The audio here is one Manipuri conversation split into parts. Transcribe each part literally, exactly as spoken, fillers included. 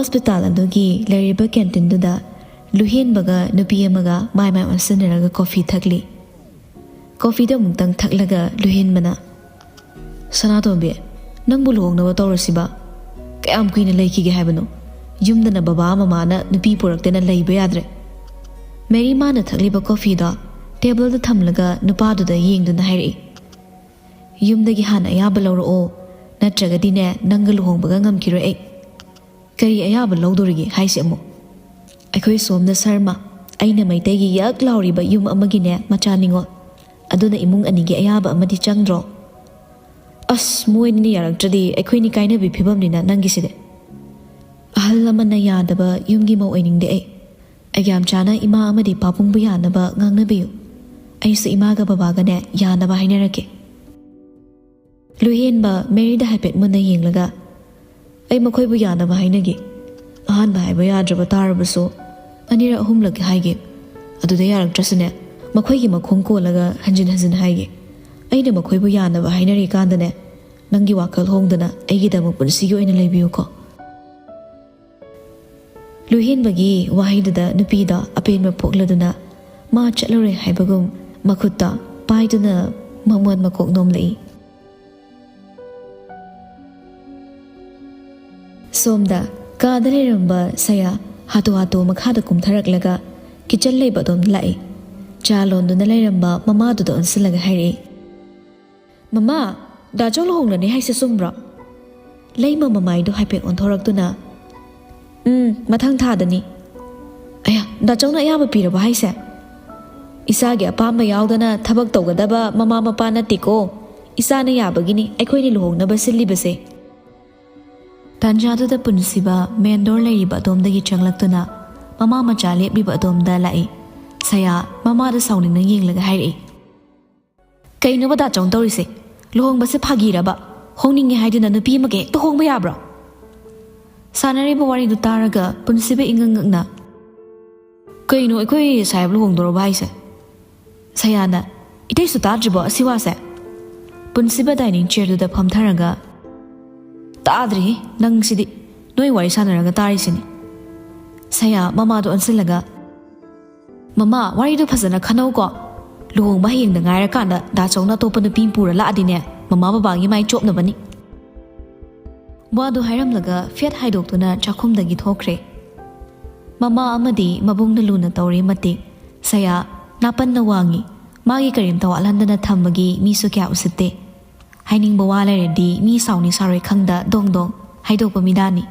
ꯍꯣꯁꯄꯤꯇꯥꯜ ꯑꯗꯨꯒꯤ ꯂꯩꯔꯤꯕ ꯀꯦꯟꯇꯤꯟꯗꯨꯗ ꯂꯨꯍꯦꯟꯕꯒ ꯅꯨꯄꯤ ꯑꯃꯒ ꯃꯥꯏ ꯃꯥꯏ ꯑꯣꯟꯁꯤꯟꯅꯔꯒ ꯀꯣꯐꯤ ꯊꯛꯂꯤ꯫ ꯀꯣꯐꯤꯗꯣ ꯑꯃꯨꯛꯇꯪ ꯊꯛꯂꯒ ꯂꯨꯍꯦꯟꯕꯅ, "ꯁꯅꯥꯇꯣꯝꯕꯤ, ꯅꯪꯕꯨ ꯂꯨꯍꯣꯡꯅꯕ ꯇꯧꯔꯁꯤꯕ? ꯀꯌꯥꯝ ꯀꯨꯏꯅ ꯂꯩꯈꯤꯒꯦ ꯍꯥꯏꯕꯅꯣ? ꯌꯨꯝꯗꯅ ꯕꯕꯥ ꯃꯃꯥꯅ ꯅꯨꯄꯤ ꯄꯨꯔꯛꯇꯦꯅ ꯂꯩꯕ ꯌꯥꯗ꯭ꯔꯦ꯫" ꯃꯦꯔꯤ ꯃꯥꯅ ꯊꯛꯂꯤꯕ ꯀꯣꯐꯤꯗꯣ ꯇꯦꯕꯜꯗ ꯊꯝꯂꯒ ꯅꯨꯄꯥꯗꯨꯗ ꯌꯦꯡꯗꯨꯅ ꯍꯥꯏꯔꯛꯏ, "ꯌꯨꯝꯗꯒꯤ ꯍꯥꯟꯅ ꯑꯌꯥꯕ ꯂꯧꯔꯛꯑꯣ, ꯅꯠꯇ꯭ꯔꯒꯗꯤꯅꯦ ꯅꯪꯒ ꯂꯨꯍꯣꯡꯕꯒ ꯉꯝꯈꯤꯔꯣꯏ ꯑꯩ꯫ ꯀꯔꯤ ꯑꯌꯥꯕ ꯂꯧꯗꯣꯔꯤꯒꯦ ꯍꯥꯏꯁꯦ ꯑꯃꯨꯛ? ꯑꯩꯈꯣꯏ ꯁꯣꯝꯅ ꯁꯔꯃ, ꯑꯩꯅ ꯃꯩꯇꯩꯒꯤ ꯌꯛ ꯂꯥꯎꯔꯤꯕ ꯌꯨꯝ ꯑꯃꯒꯤꯅꯦ ꯃꯆꯥ ꯅꯤꯉꯣꯜ꯫ ꯑꯗꯨꯅ ꯏꯃꯨꯡ ꯑꯅꯤꯒꯤ ꯑꯌꯥꯕ ꯑꯃꯗꯤ ꯆꯪꯗ꯭ꯔꯣ?" "ꯑꯁ, ꯃꯣꯏꯅ ꯌꯥꯔꯛꯇ꯭ꯔꯗꯤ ꯑꯩꯈꯣꯏꯅꯤ ꯀꯥꯏꯅꯕꯤ ꯐꯤꯕꯝꯅꯤꯅ ꯅꯪꯒꯤꯁꯤꯗꯤ꯫ ꯑꯍꯜ ꯂꯃꯟꯅ ꯌꯥꯗꯕ ꯌꯨꯝꯒꯤ ꯃꯧ ꯑꯣꯏꯅꯤꯡꯗꯦ ꯑꯩ꯫ ꯑꯩꯒ ꯌꯥꯝ ꯆꯥꯅ ꯏꯃꯥ ꯑꯃꯗꯤ ꯄꯥꯕꯨꯡꯕꯨ ꯌꯥꯅꯕ ꯉꯥꯡꯅꯕꯤꯌꯨ꯫ ꯑꯩꯁꯨ ꯏꯃꯥꯒ ꯕꯕꯥꯒꯅꯦ ꯌꯥꯅꯕ ꯍꯥꯏꯅꯔꯛꯀꯦ꯫" ꯂꯨꯍꯦꯟꯕ ꯃꯦꯔꯤꯗ ꯍꯥꯏꯐꯦꯠ ꯃꯨꯟꯅ ꯌꯦꯡꯂꯒ, "ꯑꯩ ꯃꯈꯣꯏꯕꯨ ꯌꯥꯅꯕ ꯍꯥꯏꯅꯒꯦ꯫ ꯑꯍꯥꯟꯕ ꯍꯥꯏꯕ ꯌꯥꯗ꯭ꯔꯕ ꯇꯥꯔꯕꯁꯨ ꯑꯅꯤꯔꯛ ꯑꯍꯨꯝꯂꯛ ꯍꯥꯏꯒꯦ꯫ ꯑꯗꯨꯗ ꯌꯥꯔꯛꯇ꯭ꯔꯁꯨꯅꯦ, ꯃꯈꯣꯏꯒꯤ ꯃꯈꯣꯡ ꯀꯣꯜꯂꯒ ꯍꯟꯖꯤꯟ ꯍꯟꯖꯤꯟ ꯍꯥꯏꯒꯦ꯫ ꯑꯩꯅ ꯃꯈꯣꯏꯕꯨ ꯌꯥꯅꯕ ꯍꯥꯏꯅꯔꯤꯀꯥꯟꯗꯅꯦ, ꯅꯪꯒꯤ ꯋꯥꯈꯜ ꯍꯣꯡꯗꯅ ꯑꯩꯒꯤꯗꯃꯛ ꯄꯨꯟꯁꯤꯒꯤ ꯑꯣꯏꯅ ꯂꯩꯕꯤꯌꯨꯀꯣ꯫" ꯂꯨꯍꯦꯟꯕꯒꯤ ꯋꯥꯍꯩꯗꯨꯗ ꯅꯨꯄꯤꯗꯣ ꯑꯄꯦꯟꯕ ꯄꯣꯛꯂꯗꯨꯅ ꯃꯥ ꯆꯠꯂꯨꯔꯦ ꯍꯥꯏꯕꯒꯨꯝ ꯃꯈꯨꯠꯇ ꯄꯥꯏꯗꯨꯅ ꯃꯃꯣꯟ ꯃꯀꯣꯛ ꯅꯣꯝꯂꯛꯏ꯫ ꯁꯣꯝꯗ ꯀꯥꯗ ꯂꯩꯔꯝꯕ ꯁꯌꯥ ꯍꯥꯊꯨ ꯍꯥꯊꯨ ꯃꯈꯥꯗ ꯀꯨꯝꯊꯔꯛꯂꯒ ꯀꯤꯆꯟ ꯂꯩꯕ ꯑꯗꯣꯝꯗ ꯂꯥꯛꯏ꯫ ꯆꯥ ꯂꯣꯟꯗꯨꯅ ꯂꯩꯔꯝꯕ ꯃꯃꯥꯗꯨꯗ ꯑꯣꯟꯁꯤꯜꯂꯒ ꯍꯥꯏꯔꯛꯏ, "ꯃꯃꯥ, ꯗꯥꯆꯧ ꯂꯨꯍꯣꯡꯂꯅꯤ ꯍꯥꯏꯁꯦ ꯆꯨꯝꯕ꯭ꯔꯣ?" ꯂꯩꯃ ꯃꯃꯥꯏꯗꯣ ꯍꯥꯏꯐꯦꯠ ꯑꯣꯟꯊꯣꯔꯛꯇꯨꯅ, "ꯎꯝ, ꯃꯊꯪ ꯊꯥꯗꯅꯤ꯫" "ꯑꯌꯥ, ꯗꯥꯆꯧꯅ ꯑꯌꯥꯕ ꯄꯤꯔꯕ ꯍꯥꯏꯁꯦ? ꯏꯆꯥꯒꯤ ꯑꯄꯥꯝꯕ ꯌꯥꯎꯗꯅ ꯊꯕꯛ ꯇꯧꯒꯗꯕ ꯃꯃꯥ ꯃꯄꯥ ꯅꯠꯇꯦꯀꯣ꯫ ꯏꯆꯥꯅ ꯌꯥꯕꯒꯤꯅꯤ ꯑꯩꯈꯣꯏꯅ ꯂꯨꯍꯣꯡꯅꯕ ꯁꯤꯜꯂꯤꯕꯁꯦ꯫" ꯇꯥꯟꯖꯥꯗꯨꯗ ꯄꯨꯟꯁꯤꯕ ꯃꯦꯟ ꯗꯣꯔ ꯂꯩꯔꯤꯕ ꯑꯗꯣꯝꯗꯒꯤ ꯆꯪꯂꯛꯇꯨꯅ ꯃꯃꯥ ꯃꯆꯥ ꯂꯦꯞꯂꯤꯕ ꯑꯗꯣꯝꯗ ꯂꯥꯛꯏ꯫ ꯁꯌꯥ ꯃꯃꯥꯗ ꯁꯥꯎꯅꯤꯡꯅ ꯌꯦꯡꯂꯒ ꯍꯥꯏꯔꯛꯏ, "ꯀꯩꯅꯣꯕ ꯗꯥꯆꯧꯅ ꯇꯧꯔꯤꯁꯦ? ꯂꯨꯍꯣꯡꯕꯁꯦ ꯐꯥꯒꯤꯔꯕ? ꯍꯣꯡꯅꯤꯡꯉꯦ ꯍꯥꯏꯗꯨꯅ ꯅꯨꯄꯤ ꯑꯃꯒ ꯍꯦꯛꯇ ꯍꯣꯡꯕ ꯌꯥꯕ꯭ꯔꯣ?" ꯁꯥꯟꯅꯔꯤꯕ ꯋꯥꯔꯤꯗꯨ ꯇꯥꯔꯒ ꯄꯨꯟꯁꯤꯕ ꯏꯉꯛ ꯉꯛꯅ, "ꯀꯩꯅꯣ, ꯑꯩꯈꯣꯏ ꯁꯥꯍꯦꯕ ꯂꯨꯍꯣꯡꯗꯣꯔꯕ ꯍꯥꯏꯁꯦ?" ꯁꯌꯥꯅ, "ꯏꯇꯩꯁꯨ ꯇꯥꯗ꯭ꯔꯤꯕꯣ ꯑꯁꯤ ꯋꯥꯁꯦ?" ꯄꯨꯟꯁꯤꯕ ꯗꯥꯏꯅꯤꯡ ꯆꯤꯌꯔꯗꯨꯗ ꯐꯝꯊꯔꯒ, "ꯇꯥꯗ꯭ꯔꯤ, ꯅꯪꯁꯤꯗꯤ꯫ ꯅꯣꯏ ꯋꯥꯔꯤ ꯁꯥꯟꯅꯔꯒ ꯇꯥꯔꯤꯁꯤꯅꯤ꯫ ꯁꯌꯥ ꯃꯃꯥꯗꯣ ꯑꯣꯟꯁꯤꯜꯂꯒ, "ꯃꯃꯥ, ꯋꯥꯔꯤꯗꯣ ꯐꯖꯅ ꯈꯟꯅꯧꯀꯣ꯫ ꯂꯨꯍꯣꯡꯕ ꯍꯌꯦꯡꯗ ꯉꯥꯏꯔꯀꯥꯟꯗ ꯗꯥ ꯆꯧꯅ ꯑꯇꯣꯞꯄ ꯅꯨꯄꯤ ꯑꯃ ꯄꯨꯔ ꯂꯥꯛꯑꯗꯤꯅꯦ, ꯃꯃꯥ ꯕꯕꯥꯒꯤ ꯃꯥꯏ ꯆꯣꯞꯅꯕꯅꯤ"꯫ ꯋꯥꯗꯨ ꯍꯥꯏꯔꯝꯂꯒ ꯐꯦꯠ ꯍꯥꯏꯗꯣꯛꯇꯨꯅ ꯆꯥꯛꯈꯨꯝꯗꯒꯤ ꯊꯣꯛꯈ꯭ꯔꯦ꯫ ꯃꯃꯥ ꯑꯃꯗꯤ ꯃꯕꯨꯡꯅ ꯂꯨꯅ ꯇꯧꯔꯤ ꯃꯇꯤꯛ ꯁꯌꯥ ꯅꯥꯄꯟꯅ ꯋꯥꯡꯉꯤ꯫ ꯃꯥꯒꯤ ꯀꯔꯤꯝꯇ ꯋꯥꯠꯍꯟꯗꯅ ꯊꯝꯕꯒꯤ ꯃꯤꯁꯨ ꯀꯌꯥ ꯎꯁꯤꯠꯇꯦ꯫ ꯍꯥꯏꯅꯤꯡꯕ ꯋꯥ ꯂꯩꯔꯗꯤ ꯃꯤ ꯁꯥꯎꯅꯤ ꯁꯥꯔꯣꯏ ꯈꯪꯗ ꯗꯣꯡ ꯗꯣꯡ ꯍꯥꯏꯗꯣꯛꯄ ꯃꯤꯗꯥꯅꯤ꯫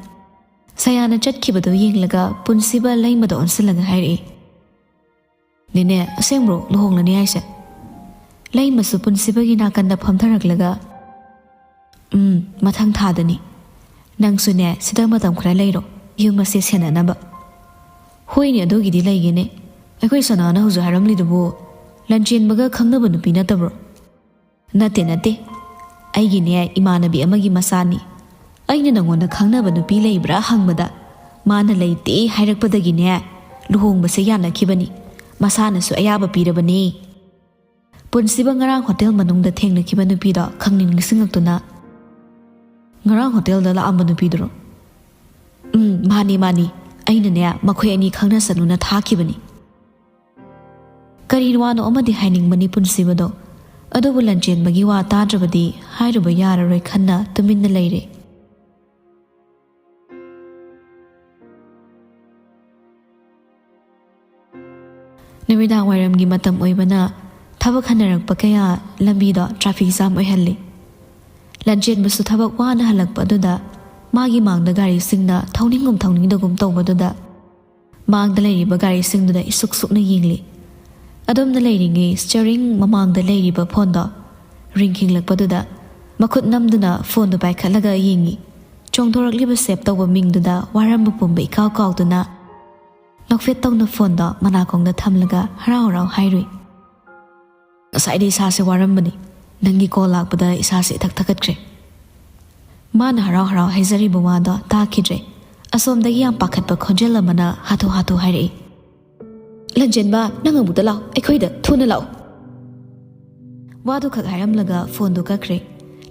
ꯁꯌꯥꯅ ꯆꯠꯈꯤꯕꯗꯨ ꯌꯦꯡꯂꯒ ꯄꯨꯟꯁꯤꯕ ꯂꯩꯃꯗ ꯑꯣꯟꯁꯤꯜꯂꯒ ꯍꯥꯏꯔꯛꯏ, "ꯅꯦꯅꯦ, ꯑꯁꯦꯡꯕ꯭ꯔꯣ ꯂꯨꯍꯣꯡꯂꯅꯤ ꯍꯥꯏꯁꯦ?" ꯂꯩꯃꯁꯨ ꯄꯨꯟꯁꯤꯕꯒꯤ ꯅꯥꯀꯟꯗ ꯐꯝꯊꯔꯛꯂꯒ, "ꯎꯝ, ꯃꯊꯪ ꯊꯥꯗꯅꯤ꯫ ꯅꯪꯁꯨꯅꯦ, ꯁꯤꯗ ꯃꯇꯝ ꯈꯔ ꯂꯩꯔꯣ, ꯌꯨꯝ ꯑꯁꯦ ꯁꯦꯟꯅꯅꯕ"꯫ "ꯍꯣꯏꯅꯦ, ꯑꯗꯨꯒꯤꯗꯤ ꯂꯩꯒꯦꯅꯦ꯫ ꯑꯩꯈꯣꯏ ꯁꯅꯥꯅ ꯍꯧꯖꯤꯛ ꯍꯥꯏꯔꯝꯂꯤꯗꯨꯕꯨ ꯂꯟꯆꯦꯟꯕꯒ ꯈꯪꯅꯕ ꯅꯨꯄꯤ ꯅꯠꯇꯕ꯭ꯔꯣ?" "ꯅꯠꯇꯦ, ꯅꯠꯇꯦ꯫ ꯑꯩꯒꯤꯅꯦ, ꯏꯃꯥꯟꯅꯕꯤ ꯑꯃꯒꯤ ꯃꯆꯥꯅꯤ꯫ ꯑꯩꯅ ꯅꯪꯉꯣꯟꯗ ꯈꯪꯅꯕ ꯅꯨꯄꯤ ꯂꯩꯕ꯭ꯔꯥ ꯍꯪꯕꯗ, ꯃꯥꯅ ꯂꯩꯇꯦ ꯍꯥꯏꯔꯛꯄꯗꯒꯤꯅꯦ, ꯂꯨꯍꯣꯡꯕꯁꯦ ꯌꯥꯅꯈꯤꯕꯅꯤ꯫ ꯃꯁꯥꯅꯁꯨ ꯑꯌꯥꯕ ꯄꯤꯔꯕꯅꯦ"꯫ ꯄꯨꯟꯁꯤꯕ ꯉꯔꯥꯡ ꯍꯣꯇꯦꯜ ꯃꯅꯨꯡꯗ ꯊꯦꯡꯅꯈꯤꯕ ꯅꯨꯄꯤꯗꯣ ꯈꯪꯅꯤꯡ ꯅꯤꯡꯁꯤꯡꯉꯛꯇꯨꯅ, "ꯉꯔꯥꯡ ꯍꯣꯇꯦꯜꯗ ꯂꯥꯛꯑꯝꯕ ꯅꯨꯄꯤꯗꯨꯔꯣ?" "ꯎꯝ, ꯃꯥꯅꯤ, ꯃꯥꯅꯤ꯫ ꯑꯩꯅꯅꯦ, ꯃꯈꯣꯏ ꯑꯅꯤ ꯈꯪꯅꯁꯅꯨꯅ ꯊꯥꯈꯤꯕꯅꯤ"꯫ ꯀꯔꯤ ꯋꯥꯅꯣ ꯑꯃꯗꯤ ꯍꯥꯏꯅꯤꯡꯕꯅꯤ ꯄꯨꯟꯁꯤꯕꯗꯣ, ꯑꯗꯨꯕꯨ ꯂꯟꯆꯦꯟꯕꯒꯤ ꯋꯥ ꯇꯥꯗ꯭ꯔꯕꯗꯤ ꯍꯥꯏꯔꯨꯕ ꯌꯥꯔꯔꯣꯏ ꯈꯟꯅ ꯇꯨꯃꯤꯟꯅ ꯂꯩꯔꯦ꯫ ꯅꯨꯃꯤꯗꯥꯡ ꯋꯥꯏꯔꯝꯒꯤ ꯃꯇꯝ ꯑꯣꯏꯕꯅ ꯊꯕꯛ ꯍꯟꯅꯔꯛꯄ ꯀꯌꯥ ꯂꯝꯕꯤꯗꯣ traffic jam ꯑꯣꯏꯍꯜꯂꯤ꯫ ꯂꯟꯆꯦꯟꯕꯁꯨ ꯊꯕꯛ ꯋꯥꯅ ꯍꯜꯂꯛꯄ ꯑꯗꯨꯗ ꯃꯥꯒꯤ ꯃꯥꯡꯗ ꯒꯥꯔꯤꯁꯤꯡꯅ ꯊꯧꯅꯤꯡꯒꯨꯝ ꯊꯧꯅꯤꯡꯗꯒꯨꯝ ꯇꯧꯕꯗꯨꯗ ꯃꯥꯡꯗ ꯂꯩꯔꯤꯕ ꯒꯥꯔꯤꯁꯤꯡꯗꯨꯗ ꯏꯁꯨꯛ ꯁꯨꯛꯅ ꯌꯦꯡꯂꯤ꯫ ꯑꯗꯨꯝꯅ ꯂꯩꯔꯤꯉꯩ steering ꯃꯃꯥꯡꯗ ꯂꯩꯔꯤꯕ phoneꯗꯣ ring ꯈꯤꯡꯂꯛꯄꯗꯨꯗ ꯃꯈꯨꯠ ꯅꯝꯗꯨꯅ phoneꯗꯨ ꯄꯥꯏꯈꯠꯂꯒ ꯌꯦꯡꯉꯤ꯫ ꯆꯣꯡꯊꯣꯔꯛꯂꯤꯕ save ꯇꯧꯕ ꯃꯤꯡꯗꯨꯗ ꯋꯥꯔꯝꯕ ꯄꯨꯝꯕ ꯏꯀꯥꯎ ꯀꯥꯎꯗꯨꯅ ꯅꯣꯛꯐꯦꯠ ꯇꯧꯅ phoneꯗꯣ ꯃꯅꯥꯀꯣꯡꯗ ꯊꯝꯂꯒ ꯍꯔꯥꯎ ꯍꯔꯥꯎ ꯍꯥꯏꯔꯨꯏ, "ꯉꯁꯥꯏꯗꯤ ꯏꯁꯥꯁꯦ ꯋꯥꯔꯝꯕꯅꯤ, ꯅꯪꯒꯤ call ꯂꯥꯛꯄꯗ ꯏꯁꯥꯁꯦ ꯏꯊꯛ ꯊꯛꯀꯠꯈ꯭ꯔꯦ"꯫ ꯃꯥꯅ ꯍꯔꯥꯎ ꯍꯔꯥꯎ ꯍꯥꯏꯖꯔꯤꯕ ꯋꯥꯗꯣ ꯇꯥꯈꯤꯗ꯭ꯔꯦ꯫ ꯑꯁꯣꯝꯗꯒꯤ ꯌꯥꯝ ꯄꯥꯈꯠꯄ ꯈꯣꯟꯖꯦꯜ ꯑꯃꯅ ꯍꯥꯊꯨ ꯍꯥꯊꯨ ꯍꯥꯏꯔꯛꯏ, "ꯂꯟꯖꯦꯟꯕ, ꯅꯪ ꯑꯃꯨꯛꯇ ꯂꯥꯛꯑꯣ, ꯑꯩꯈꯣꯏꯗ ꯊꯨꯅ ꯂꯥꯛꯑꯣ"꯫ ꯋꯥꯗꯨ ꯈꯛ ꯍꯥꯏꯔꯝꯂꯒ phoneꯗꯨ ꯀꯛꯈ꯭ꯔꯦ꯫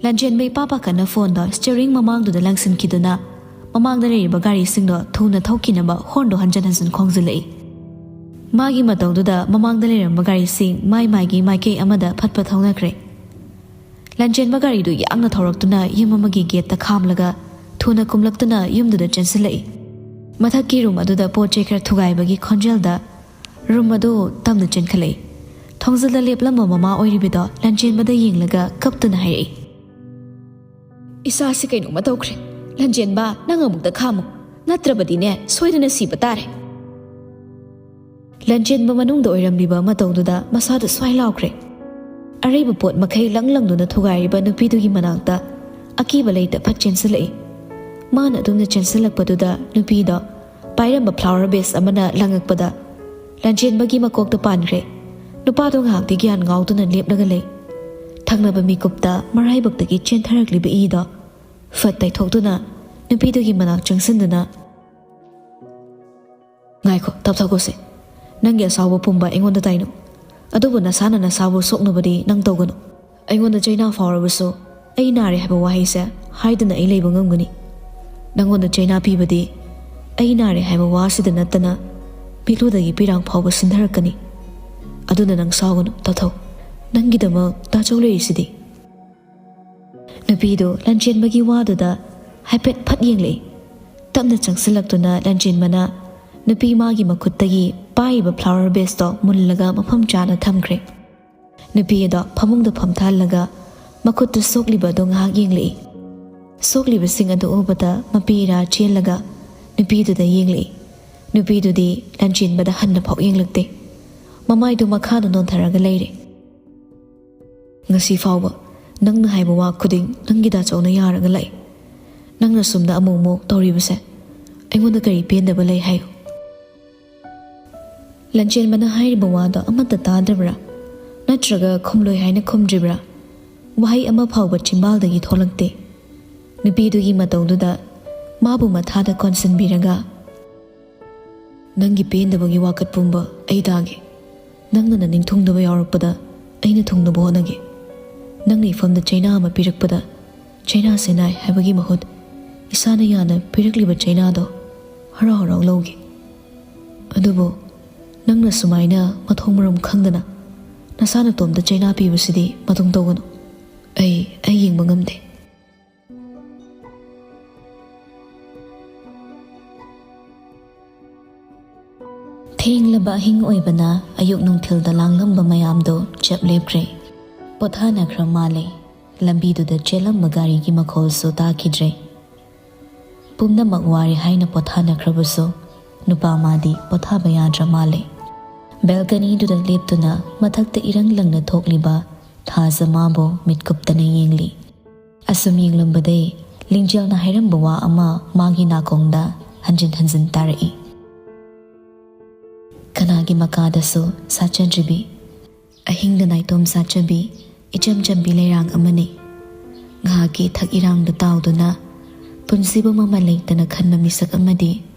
ꯂꯟꯖꯦꯟꯕ ꯏꯄꯥ ꯄꯥꯈꯠꯅ phoneꯗꯣ steering ꯃꯃꯥꯡꯗꯨꯗ ꯂꯪꯁꯤꯟꯈꯤꯗꯨꯅ ꯃꯃꯥꯡꯗ ꯂꯩꯔꯤꯕ ꯒꯥꯔꯤꯁꯤꯡꯗꯣ ꯊꯨꯅ ꯊꯧꯈꯤꯅꯕ ꯍꯣꯔꯟꯗꯣ ꯍꯟꯖꯟ ꯍꯟꯖꯟ ꯈꯣꯡꯖꯤꯜꯂꯛꯏ꯫ ꯃꯥꯒꯤ ꯃꯇꯧꯗꯨꯗ ꯃꯃꯥꯡꯗ ꯂꯩꯔꯝꯕ ꯒꯥꯔꯤꯁꯤꯡ ꯃꯥꯏ ꯃꯥꯏꯒꯤ ꯃꯥꯏꯀꯩ ꯑꯃꯗ ꯐꯠ ꯐꯠ ꯊꯧꯅꯈ꯭ꯔꯦ꯫ ꯂꯟꯖꯦꯟꯕ ꯒꯥꯔꯤꯗꯨ ꯌꯥꯡꯅ ꯊꯧꯔꯛꯇꯨꯅ ꯌꯨꯝ ꯑꯃꯒꯤ ꯒꯦꯠꯇ ꯈꯥꯝꯂꯒ ꯊꯨꯅ ꯀꯨꯝꯂꯛꯇꯨꯅ ꯌꯨꯝꯗꯨꯗ ꯆꯦꯟꯁꯤꯜꯂꯛꯏ꯫ ꯃꯊꯛꯀꯤ ꯔꯨꯝ ꯑꯗꯨꯗ ꯄꯣꯠ ꯆꯩ ꯈꯔ ꯊꯨꯒꯥꯏꯕꯒꯤ ꯈꯣꯟꯖꯦꯜꯗ ꯔꯨꯝ ꯑꯗꯨ ꯇꯝꯅ ꯆꯦꯟꯈꯠꯂꯛꯏ꯫ ꯊꯣꯡꯖꯤꯜꯗ ꯂꯦꯞꯂꯝꯕ ꯃꯃꯥ ꯑꯣꯏꯔꯤꯕꯗꯣ ꯂꯟꯖꯦꯟꯕꯗ ꯌꯦꯡꯂꯒ ꯀꯞꯇꯨꯅ ꯍꯥꯏꯔꯛꯏ, "ꯏꯆꯥꯁꯤ ꯀꯩꯅꯣꯝꯃ ꯇꯧꯈ꯭ꯔꯦ꯫ ꯂꯟꯖꯦꯟꯕ, ꯅꯪ ꯑꯃꯨꯛꯇ ꯈꯥꯝꯃꯨ, ꯅꯠꯇ꯭ꯔꯕꯗꯤꯅꯦ ꯁꯣꯏꯗꯅ ꯁꯤꯕ ꯇꯥꯔꯦ꯫" ꯂꯟꯖꯦꯟꯕ ꯃꯅꯨꯡꯗ ꯑꯣꯏꯔꯝꯂꯤꯕ ꯃꯇꯧꯗꯨꯗ ꯃꯁꯥꯗ ꯁ꯭ꯋꯥꯏ ꯂꯥꯎꯈ꯭ꯔꯦ꯫ ꯑꯔꯩꯕ ꯄꯣꯠ ꯃꯈꯩ ꯂꯪ ꯂꯪꯗꯨꯅ ꯊꯨꯒꯥꯏꯔꯤꯕ ꯅꯨꯄꯤꯗꯨꯒꯤ ꯃꯅꯥꯛꯇ ꯑꯀꯤꯕ ꯂꯩꯇ ꯐꯠ ꯆꯦꯟꯁꯤꯜꯂꯛꯏ꯫ ꯃꯥꯅ ꯑꯗꯨꯝꯅ ꯆꯦꯟꯁꯤꯜꯂꯛꯄꯗꯨꯗ ꯅꯨꯄꯤꯗꯣ ꯄꯥꯏꯔꯝꯕ ꯐ꯭ꯂꯥꯋꯔ ꯕꯦꯁ ꯑꯃꯅ ꯂꯪꯉꯛꯄꯗ ꯂꯟꯖꯦꯟꯕꯒꯤ ꯃꯀꯣꯛꯇ ꯄꯥꯟꯈ꯭ꯔꯦ꯫ ꯅꯨꯄꯥꯗꯣ ꯉꯥꯏꯍꯥꯛꯇꯤ ꯒ꯭ꯌꯥꯟ ꯉꯥꯎꯗꯨꯅ ꯂꯦꯞꯂꯒ ꯂꯩ꯫ ꯊꯪꯅꯕ ꯃꯤꯀꯨꯞꯇ ꯃꯔꯥꯏꯕꯛꯇꯒꯤ ꯆꯦꯟꯊꯔꯛꯂꯤꯕ ꯏꯗꯣ ꯐꯠ ꯇꯩꯊꯣꯛꯇꯨꯅ ꯅꯨꯄꯤꯗꯨꯒꯤ ꯃꯅꯥꯛ ꯆꯪꯁꯤꯟꯗꯨꯅ, "ꯉꯥꯏꯈꯣ, ꯇꯞꯊꯧꯈꯣꯁꯦ꯫ ꯅꯪꯒꯤ ꯑꯁꯥꯎꯕ ꯄꯨꯝꯕ ꯑꯩꯉꯣꯟꯗ ꯇꯥꯏꯅꯧ꯫ ꯑꯗꯨꯕꯨ ꯅꯁꯥꯅ ꯅꯁꯥꯕꯨ ꯁꯣꯛꯅꯕꯗꯤ ꯅꯪ ꯇꯧꯒꯅꯨ꯫ ꯑꯩꯉꯣꯟꯗ ꯆꯩꯅꯥ ꯐꯥꯎꯔꯕꯁꯨ ꯑꯩ ꯅꯥꯔꯦ ꯍꯥꯏꯕ ꯋꯥꯍꯩꯁꯦ ꯍꯥꯏꯗꯅ ꯑꯩ ꯂꯩꯕ ꯉꯝꯒꯅꯤ꯫ ꯅꯪꯉꯣꯟꯗ ꯆꯩꯅꯥ ꯄꯤꯕꯗꯤ ꯑꯩ ꯅꯥꯔꯦ ꯍꯥꯏꯕ ꯋꯥꯁꯤꯗ ꯅꯠꯇꯅ ꯃꯤꯠꯂꯨꯗꯒꯤ ꯄꯤꯔꯥꯡ ꯐꯥꯎꯕ ꯁꯤꯟꯊꯔꯛꯀꯅꯤ꯫ ꯑꯗꯨꯅ ꯅꯪ ꯁꯥꯎꯒꯅꯨ, ꯇꯞꯊꯧ꯫ ꯅꯪꯒꯤꯗꯃꯛ ꯇꯥꯆꯧ ꯂꯩꯔꯤꯁꯤꯗꯤ꯫" ꯅꯨꯄꯤꯗꯨ ꯂꯟꯖꯦꯟꯕꯒꯤ ꯋꯥꯗꯨꯗ ꯍꯥꯏꯐꯦꯠ ꯐꯠ ꯌꯦꯡꯂꯛꯏ꯫ ꯇꯞꯅ ꯆꯪꯁꯤꯜꯂꯛꯇꯨꯅ ꯂꯟꯖꯦꯟꯕꯅ ꯅꯨꯄꯤ ꯃꯥꯒꯤ ꯃꯈꯨꯠꯇꯒꯤ ꯄꯥꯏꯔꯤꯕ ꯐ꯭ꯂꯥꯋꯔ ꯕꯦꯁꯇꯣ ꯃꯨꯜꯂꯒ ꯃꯐꯝ ꯆꯥꯅ ꯊꯝꯈ꯭ꯔꯦ꯫ ꯅꯨꯄꯤ ꯑꯗꯣ ꯐꯃꯨꯡꯗ ꯐꯝꯊꯍꯜꯂꯒ ꯃꯈꯨꯠꯇ ꯁꯣꯛꯂꯤꯕ ꯑꯗꯨ ꯉꯥꯏꯍꯥꯛ ꯌꯦꯡꯂꯛꯏ꯫ ꯁꯣꯛꯂꯤꯕꯁꯤꯡ ꯑꯗꯨ ꯎꯕꯗ ꯃꯄꯤ ꯏꯔꯥ ꯆꯦꯜꯂꯒ ꯅꯨꯄꯤꯗꯨꯗ ꯌꯦꯡꯂꯛꯏ꯫ ꯅꯨꯄꯤꯗꯨꯗꯤ ꯂꯟꯖꯦꯟꯕꯗ ꯍꯟꯅ ꯐꯥꯎ ꯌꯦꯡꯂꯛꯇꯦ꯫ ꯃꯃꯥꯏꯗꯨ ꯃꯈꯥꯗ ꯅꯣꯟꯊꯔꯒ ꯂꯩꯔꯦ꯫ "ꯉꯁꯤ ꯐꯥꯎꯕ ꯅꯪꯅ ꯍꯥꯏꯕ ꯋꯥ ꯈꯨꯗꯤꯡ ꯅꯪꯒꯤ ꯗꯥꯆꯧꯅ ꯌꯥꯔꯒ ꯂꯥꯛꯏ꯫ ꯅꯪꯅ ꯁꯨꯝꯅ ꯑꯃꯨꯛ ꯑꯃꯨꯛ ꯇꯧꯔꯤꯕꯁꯦ ꯑꯩꯉꯣꯟꯗ ꯀꯔꯤ ꯄꯦꯟꯗꯕ ꯂꯩ ꯍꯥꯏꯌꯨ?" ꯂꯟꯆꯦꯟꯕꯅ ꯍꯥꯏꯔꯤꯕ ꯋꯥꯗꯣ ꯑꯃꯠꯇ ꯇꯥꯗ꯭ꯔꯕ꯭ꯔꯥ? ꯅꯠꯇ꯭ꯔꯒ ꯈꯨꯝꯂꯣꯏ ꯍꯥꯏꯅ ꯈꯨꯝꯗ꯭ꯔꯤꯕ꯭ꯔꯥ? ꯋꯥꯍꯩ ꯑꯃ ꯐꯥꯎꯕ ꯆꯤꯝꯕꯥꯜꯗꯒꯤ ꯊꯣꯛꯂꯛꯇꯦ꯫ ꯅꯨꯄꯤꯗꯨꯒꯤ ꯃꯇꯧꯗꯨꯗ ꯃꯥꯕꯨ ꯃꯊꯥꯗ ꯀꯣꯟꯁꯤꯟꯕꯤꯔꯒ, "ꯅꯪꯒꯤ ꯄꯦꯟꯗꯕꯒꯤ ꯋꯥꯀꯠ ꯄꯨꯝꯕ ꯑꯩ ꯇꯥꯒꯦ꯫ ꯅꯪꯅ ꯅꯅꯤꯡ ꯊꯨꯡꯗꯕ ꯌꯥꯎꯔꯛꯄꯗ ꯑꯩꯅ ꯊꯨꯡꯅꯕ ꯍꯣꯠꯅꯒꯦ꯫ ꯅꯪꯅ ꯏꯐꯝꯗ ꯆꯩꯅꯥ ꯑꯃ ꯄꯤꯔꯛꯄꯗ ꯆꯩꯅꯥꯁꯦ ꯅꯥꯏ ꯍꯥꯏꯕꯒꯤ ꯃꯍꯨꯠ ꯏꯁꯥꯅ ꯌꯥꯅ ꯄꯤꯔꯛꯂꯤꯕ ꯆꯩꯅꯥꯗꯣ ꯍꯔꯥꯎ ꯍꯔꯥꯎ ꯂꯧꯒꯦ꯫ ꯑꯗꯨꯕꯨ ꯅꯪꯅ ꯁꯨꯃꯥꯏꯅ ꯃꯊꯣꯡ ꯃꯔꯝ ꯈꯪꯗꯅ ꯅꯁꯥ ꯅꯇꯣꯝꯇ ꯆꯩꯅꯥ ꯄꯤꯕꯁꯤꯗꯤ ꯃꯇꯨꯡ ꯇꯧꯒꯅꯨ꯫ ꯑꯩ, ꯑꯩ ꯌꯦꯡꯕ ꯉꯝꯗꯦ꯫ ꯊꯦꯡꯂꯕ ꯑꯍꯤꯡ ꯑꯣꯏꯕꯅ ꯑꯌꯨꯛ ꯅꯨꯡꯊꯤꯜꯗ ꯂꯥꯡꯂꯝꯕ ꯃꯌꯥꯝꯗꯣ ꯆꯞ ꯂꯦꯞꯈ꯭ꯔꯦ꯫ ꯄꯣꯊꯥꯅꯈ꯭ꯔ ꯃꯥꯜꯂꯦ꯫ ꯂꯝꯕꯤꯗꯨꯗ ꯆꯦꯜꯂꯝꯕ ꯒꯥꯔꯤꯒꯤ ꯃꯈꯣꯜꯁꯨ ꯇꯥꯈꯤꯗ꯭ꯔꯦ꯫ ꯄꯨꯝꯅꯃꯛ ꯋꯥꯔꯦ ꯍꯥꯏꯅ ꯄꯣꯊꯥꯅꯈ꯭ꯔꯕꯁꯨ ꯅꯨꯄꯥ ꯃꯥꯗꯤ ꯄꯣꯊꯥꯕ ꯌꯥꯗ꯭ꯔ ꯃꯥꯜꯂꯦ꯫ ꯕꯦꯜꯀꯅꯤꯗꯨꯗ ꯂꯦꯞꯇꯨꯅ ꯃꯊꯛꯇ ꯏꯔꯪ ꯂꯪꯅ ꯊꯣꯛꯂꯤꯕ ꯊꯥꯖ ꯃꯥꯕꯨ ꯃꯤꯠ ꯀꯨꯞꯇꯅ ꯌꯦꯡꯂꯤ꯫ ꯑꯁꯨꯝ ꯌꯦꯡꯂꯝꯕꯗꯩ ꯂꯤꯡꯖꯦꯜꯅ ꯍꯥꯏꯔꯝꯕ ꯋꯥ ꯑꯃ ꯃꯥꯒꯤ ꯅꯥꯀꯣꯡꯗ ꯍꯟꯖꯤꯟ ꯍꯟꯖꯤꯟ ꯇꯥꯔꯛꯏ꯫ ꯀꯅꯥꯒꯤ ꯃꯀꯥꯗꯁꯨ ꯁꯥꯠꯆꯗ꯭ꯔꯤꯕꯤ, ꯑꯍꯤꯡꯗ ꯅꯥꯏꯇꯣꯝ ꯁꯥꯠꯆꯕꯤ, ꯏꯆꯝ ꯆꯝꯕꯤ ꯂꯩꯔꯥꯡ ꯑꯃꯅꯤ꯫ ꯉꯥꯏꯍꯥꯛꯀꯤ ꯊꯛ ꯏꯔꯥꯡꯗ ꯇꯥꯎꯗꯨꯅ ꯄꯨꯟꯁꯤꯕꯨ ꯃꯃꯜ ꯂꯩꯇꯅ ꯈꯟꯕ ꯃꯤꯁꯛ ꯑꯃꯗꯤ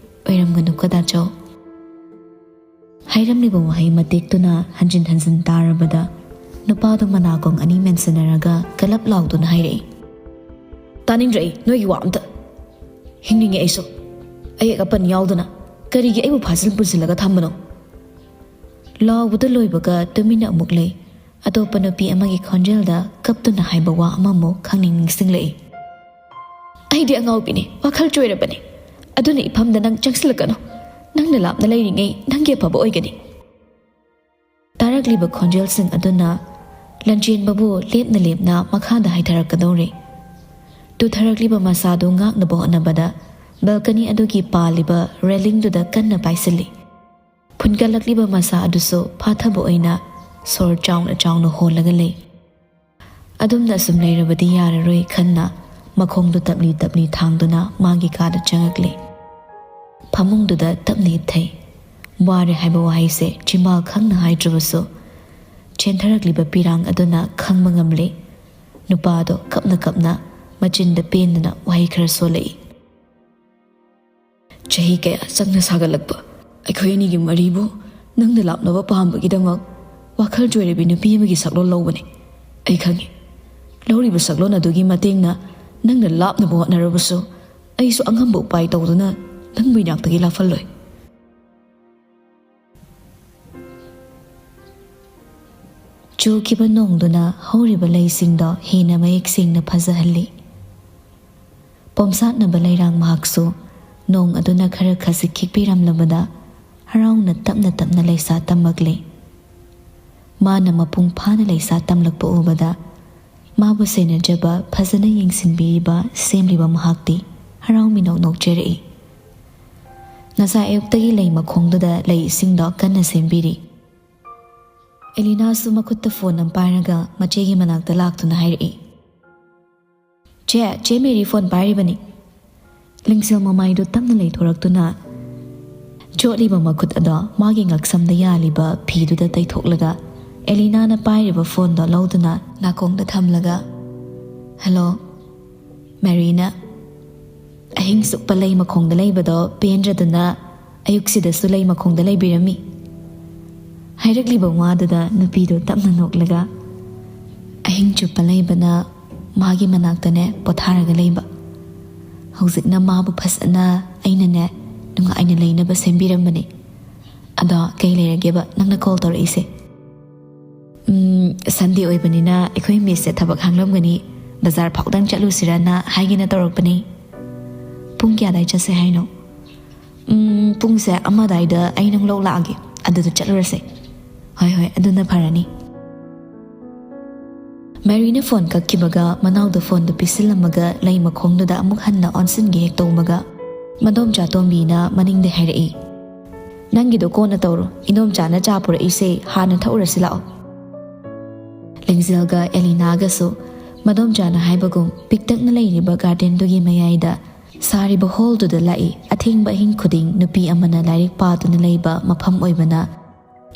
ꯑꯣꯏꯔꯝꯒꯅꯨ ꯀꯗꯥꯆꯧ꯫ ꯍꯥꯏꯔꯝꯂꯤꯕ ꯋꯥꯍꯩ ꯃꯇꯦꯛꯇꯨꯅ ꯍꯟꯖꯤꯟ ꯍꯟꯖꯤꯟ ꯇꯥꯔꯕꯗ ꯅꯨꯄꯥꯗꯨ ꯃꯅꯥꯀꯣꯡ ꯑꯅꯤ ꯃꯦꯟꯁꯤꯟꯅꯔꯒ ꯀꯂꯞ ꯂꯥꯎꯗꯨꯅ ꯍꯥꯏꯔꯛꯏ꯫ "ꯇꯥꯅꯤꯡꯗ꯭ꯔꯦ ꯑꯩ ꯅꯣꯏꯒꯤ ꯋꯥ ꯑꯝꯇ꯫ ꯍꯤꯡꯅꯤꯡꯉꯦ ꯑꯩꯁꯨ꯫ ꯑꯌꯦꯛ ꯑꯄꯟ ꯌꯥꯎꯗꯅ ꯀꯔꯤꯒꯤ ꯑꯩꯕꯨ ꯐꯥꯖꯤꯜ ꯄꯨꯟꯁꯤꯜꯂꯒ ꯊꯝꯕꯅꯣ?" ꯂꯥꯎꯕꯗ ꯂꯣꯏꯕꯒ ꯇꯨꯃꯤꯟꯅ ꯑꯃꯨꯛ ꯂꯩ꯫ ꯑꯇꯣꯞꯄ ꯅꯨꯄꯤ ꯑꯃꯒꯤ ꯈꯣꯟꯖꯦꯜꯗ ꯀꯞꯇꯨꯅ ꯍꯥꯏꯕ ꯋꯥ ꯑꯃꯃꯨꯛ ꯈꯪꯅꯤꯡ ꯅꯤꯡꯁꯤꯡꯂꯛꯏ꯫ "ꯑꯩꯗꯤ ꯑꯉꯥꯎꯕꯤꯅꯤ, ꯋꯥꯈꯜ ꯆꯣꯏꯔꯕꯅꯤ꯫ ꯑꯗꯨꯅ ꯏꯐꯝꯗ ꯅꯪ ꯆꯪꯁꯤꯜꯂꯛꯀꯅꯨ꯫ ꯅꯪꯅ ꯂꯥꯞꯅ ꯂꯩꯔꯤꯉꯩ ꯅꯪꯒꯤ ꯑꯐꯕ ꯑꯣꯏꯒꯅꯤ꯫" ꯇꯥꯔꯛꯂꯤꯕ ꯈꯣꯟꯖꯦꯜꯁꯤꯡ ꯑꯗꯨꯅ ꯂꯟꯆꯦꯟꯕꯕꯨ ꯂꯦꯞꯅ ꯂꯦꯞꯅ ꯃꯈꯥꯗ ꯍꯥꯏꯊꯔꯛꯀꯗꯧꯔꯦ꯫ ꯇꯨꯊꯔꯛꯂꯤꯕ ꯃꯁꯥꯗꯨ ꯉꯥꯛꯅꯕ ꯍꯣꯠꯅꯕꯗ ꯕꯦꯜꯀꯅꯤ ꯑꯗꯨꯒꯤ ꯄꯥꯜꯂꯤꯕ ꯔꯦꯂꯤꯡꯗꯨꯗ ꯀꯟꯅ ꯄꯥꯏꯁꯤꯜꯂꯤ꯫ ꯐꯨꯟꯒꯠꯂꯛꯂꯤꯕ ꯃꯁꯥ ꯑꯗꯨꯁꯨ ꯐꯥꯊꯕ ꯑꯣꯏꯅ ꯁꯣꯔ ꯆꯥꯎꯅ ꯆꯥꯎꯅ ꯍꯣꯜꯂꯒ ꯂꯩ꯫ ꯑꯗꯨꯝꯅ ꯑꯁꯨꯝ ꯂꯩꯔꯕꯗꯤ ꯌꯥꯔꯔꯣꯏ ꯈꯟꯅ ꯃꯈꯣꯡꯗꯨ ꯇꯞꯂꯤ ꯇꯞꯂꯤ ꯊꯥꯡꯗꯨꯅ ꯃꯥꯒꯤ ꯀꯥꯗ ꯆꯪꯉꯛꯂꯦ꯫ ꯐꯃꯨꯡꯗꯨꯗ ꯇꯞꯅ ꯍꯤꯞꯊꯩ꯫ ꯋꯥꯔꯦ ꯍꯥꯏꯕ ꯋꯥꯍꯩꯁꯦ ꯆꯤꯝꯕꯥꯜ ꯈꯪꯅ ꯍꯥꯏꯗ꯭ꯔꯕꯁꯨ ꯆꯦꯟꯊꯔꯛꯂꯤꯕ ꯄꯤꯔꯥꯡ ꯑꯗꯨꯅ ꯈꯪꯕ ꯉꯝꯂꯦ꯫ ꯅꯨꯄꯥꯗꯣ ꯀꯞꯅ ꯀꯞꯅ ꯃꯆꯤꯟꯗ ꯄꯦꯟꯗꯅ ꯋꯥꯍꯩ ꯈꯔ ꯁꯣꯜꯂꯛꯏ꯫ "ꯆꯍꯤ ꯀꯌꯥ ꯆꯪꯅ ꯁꯥꯒꯠꯂꯛꯄ ꯑꯩꯈꯣꯏ ꯑꯅꯤꯒꯤ ꯃꯔꯤꯕꯨ ꯅꯪꯅ ꯂꯥꯞꯅꯕ ꯄꯥꯝꯕꯒꯤꯗꯃꯛ ꯋꯥꯈꯜ ꯆꯣꯏꯔꯕꯤ ꯅꯨꯄꯤ ꯑꯃꯒꯤ ꯁꯛꯂꯣꯟ ꯂꯧꯕꯅꯤ꯫ ꯑꯩ ꯈꯪꯏ, ꯂꯧꯔꯤꯕ ꯁꯛꯂꯣꯟ ꯑꯗꯨꯒꯤ ꯃꯇꯦꯡꯅ ꯅꯪꯅ ꯂꯥꯞꯅꯕ ꯍꯣꯠꯅꯔꯕꯁꯨ ꯑꯩꯁꯨ ꯑꯉꯝꯕ ꯎꯄꯥꯏ ꯇꯧꯗꯨꯅ ꯅꯪꯕꯨ ꯏꯅꯥꯛꯇꯒꯤ ꯂꯥꯞꯍꯜꯂꯣꯏ꯫ ꯆꯨꯈꯤꯕ ꯅꯣꯡꯗꯨꯅ ꯍꯧꯔꯤꯕ ꯂꯩꯁꯤꯡꯗꯣ ꯍꯦꯟꯅ ꯃꯌꯦꯛ ꯁꯦꯡꯅ ꯐꯖꯍꯜꯂꯤ꯫ ꯄꯣꯝꯁꯥꯠꯅꯕ ꯂꯩꯔꯥꯡ ꯃꯍꯥꯛꯁꯨ ꯅꯣꯡ ꯑꯗꯨꯅ ꯈꯔ ꯈꯖꯤꯛ ꯈꯤꯛꯄꯤꯔꯝꯂꯕꯗ ꯍꯔꯥꯎꯅ ꯇꯞꯅ ꯇꯞꯅ ꯂꯩꯁꯥ ꯇꯝꯂꯛꯂꯤ꯫ ꯃꯥꯅ ꯃꯄꯨꯡ ꯐꯥꯅ ꯂꯩꯁꯥ ꯇꯝꯂꯛꯄ ꯎꯕꯗ ꯃꯥꯕꯨ ꯁꯦꯟꯅꯖꯕ, ꯐꯖꯅ ꯌꯦꯡꯁꯤꯟꯕꯤꯔꯤꯕ, ꯁꯦꯝꯂꯤꯕ ꯃꯍꯥꯛꯇꯤ ꯍꯔꯥꯎ ꯃꯤꯅꯣꯛ ꯅꯣꯛꯆꯔꯛꯏ꯫ ꯉꯁꯥꯏ ꯑꯌꯨꯛꯇꯒꯤ ꯂꯩ ꯃꯈꯣꯡꯗꯨꯗ ꯂꯩ ꯏꯁꯤꯡꯗꯣ ꯀꯟꯅ ꯁꯦꯝꯕꯤꯔꯤ꯫ ꯑꯦꯂꯤꯅꯥꯁꯨ ꯃꯈꯨꯠꯇ ꯐꯣꯟ ꯑꯃ ꯄꯥꯏꯔꯒ ꯃꯆꯦꯒꯤ ꯃꯅꯥꯛꯇ ꯂꯥꯛꯇꯨꯅ ꯍꯥꯏꯔꯛꯏ꯫ "ꯆꯦ, ꯆꯦ ꯃꯦꯔꯤ ꯐꯣꯟ ꯄꯥꯏꯔꯤꯕꯅꯤ꯫" ꯂꯤꯡꯖꯦꯜ ꯃꯃꯥꯏꯗꯨ ꯇꯞꯅ ꯂꯩꯊꯣꯔꯛꯇꯨꯅ ꯆꯣꯠꯂꯤꯕ ꯃꯈꯨꯠ ꯑꯗꯣ ꯃꯥꯒꯤ ꯉꯛꯁꯝꯗ ꯌꯥꯜꯂꯤꯕ ꯐꯤꯗꯨꯗ ꯇꯩꯊꯣꯛꯂꯒ ꯑꯦꯂꯤꯅꯥꯅ ꯄꯥꯏꯔꯤꯕ ꯐꯣꯟꯗꯣ ꯂꯧꯗꯨꯅ ꯅꯥꯀꯣꯡꯗ ꯊꯝꯂꯒ, "ꯍꯜꯂꯣ, ꯃꯦꯔꯤꯅ꯫ ꯑꯍꯤꯡ ꯆꯨꯞꯄ ꯂꯩ ꯃꯈꯣꯡꯗ ꯂꯩꯕꯗꯣ ꯄꯦꯟꯗ꯭ꯔꯗꯨꯅ ꯑꯌꯨꯛꯁꯤꯗꯁꯨ ꯂꯩ ꯃꯈꯣꯡꯗ ꯂꯩꯕꯤꯔꯝꯃꯤ꯫" ꯍꯥꯏꯔꯛꯂꯤꯕ ꯋꯥꯗꯨꯗ ꯅꯨꯄꯤꯗꯨ ꯇꯞꯅ ꯅꯣꯛꯂꯒ, "ꯑꯍꯤꯡ ꯆꯨꯞꯄ ꯂꯩꯕꯅ ꯃꯥꯒꯤ ꯃꯅꯥꯛꯇꯅꯦ ꯄꯣꯊꯥꯔꯒ ꯂꯩꯕ꯫ ꯍꯧꯖꯤꯛꯅ ꯃꯥꯕꯨ ꯐꯖꯅ ꯑꯩꯅꯅꯦ ꯅꯨꯡꯉꯥꯏꯅ ꯂꯩꯅꯕ ꯁꯦꯝꯕꯤꯔꯝꯕꯅꯤ꯫ ꯑꯗꯣ ꯀꯩ ꯂꯩꯔꯒꯦꯕ ꯅꯪꯅ ꯀꯣꯜ ꯇꯧꯔꯛꯏꯁꯦ?" "ꯎꯝ, ꯁꯟꯗꯦ ꯑꯣꯏꯕꯅꯤꯅ ꯑꯩꯈꯣꯏ ꯃꯤꯁꯁꯦ ꯊꯕꯛ ꯍꯥꯡꯂꯝꯒꯅꯤ, ꯕꯖꯥꯔ ꯐꯥꯎꯗꯪ ꯆꯠꯂꯨꯁꯤꯔꯅ ꯍꯥꯏꯒꯦꯅ ꯇꯧꯔꯛꯄꯅꯤ꯫ ꯄꯨꯡ ꯀꯌꯥ ꯑꯗꯥꯏ ꯆꯠꯁꯦ ꯍꯥꯏꯅꯣ?" "ꯎꯝ, ꯄꯨꯡꯁꯦ ꯑꯃ ꯑꯗꯥꯏꯗ ꯑꯩ ꯅꯪ ꯂꯧ ꯂꯥꯛꯑꯒꯦ, ꯑꯗꯨꯗ ꯆꯠꯂꯨꯔꯁꯦ꯫" "ꯍꯣꯏ, ꯍꯣꯏ, ꯑꯗꯨꯅ ꯐꯔꯅꯤ꯫" ꯃꯦꯔꯤꯅ ꯐꯣꯟ ꯀꯛꯈꯤꯕꯒ ꯃꯅꯥꯎꯗ ꯐꯣꯟꯗꯨ ꯄꯤꯁꯤꯜꯂꯝꯃꯒ ꯂꯩ ꯃꯈꯣꯡꯗꯨꯗ ꯑꯃꯨꯛ ꯍꯟꯅ ꯑꯣꯟꯁꯤꯟꯒꯦ ꯍꯦꯛ ꯇꯧꯕꯒ, ꯃꯗꯣꯝꯆꯥ ꯇꯣꯝꯕꯤꯅ ꯃꯅꯤꯡꯗ ꯍꯥꯏꯔꯛꯏ, "ꯅꯪꯒꯤꯗꯣ ꯀꯣꯟꯅ ꯇꯧꯔꯣ, ꯏꯗꯣꯝꯆꯥꯅ ꯆꯥ ꯄꯨꯔꯛꯏꯁꯦ ꯍꯥꯟꯅ ꯊꯛꯎꯔꯁꯤ ꯂꯥꯛꯑꯣ꯫" ꯂꯤꯡꯖꯦꯜꯒ ꯑꯦꯂꯤꯅꯥꯒꯁꯨ ꯃꯗꯣꯝꯆꯥꯅ ꯍꯥꯏꯕꯒꯨꯝ ꯄꯤꯛꯇꯛꯅ ꯂꯩꯔꯤꯕ ꯒꯥꯔꯗꯦꯟꯗꯨꯒꯤ ꯃꯌꯥꯏꯗ ꯁꯥꯔꯤꯕ ꯍꯣꯜꯗꯨꯗ ꯂꯥꯛꯏ꯫ ꯑꯊꯦꯡꯕ ꯑꯍꯤꯡ ꯈꯨꯗꯤꯡ ꯅꯨꯄꯤ ꯑꯃꯅ ꯂꯥꯏꯔꯤꯛ ꯄꯥꯗꯨꯅ ꯂꯩꯕ ꯃꯐꯝ ꯑꯣꯏꯕꯅ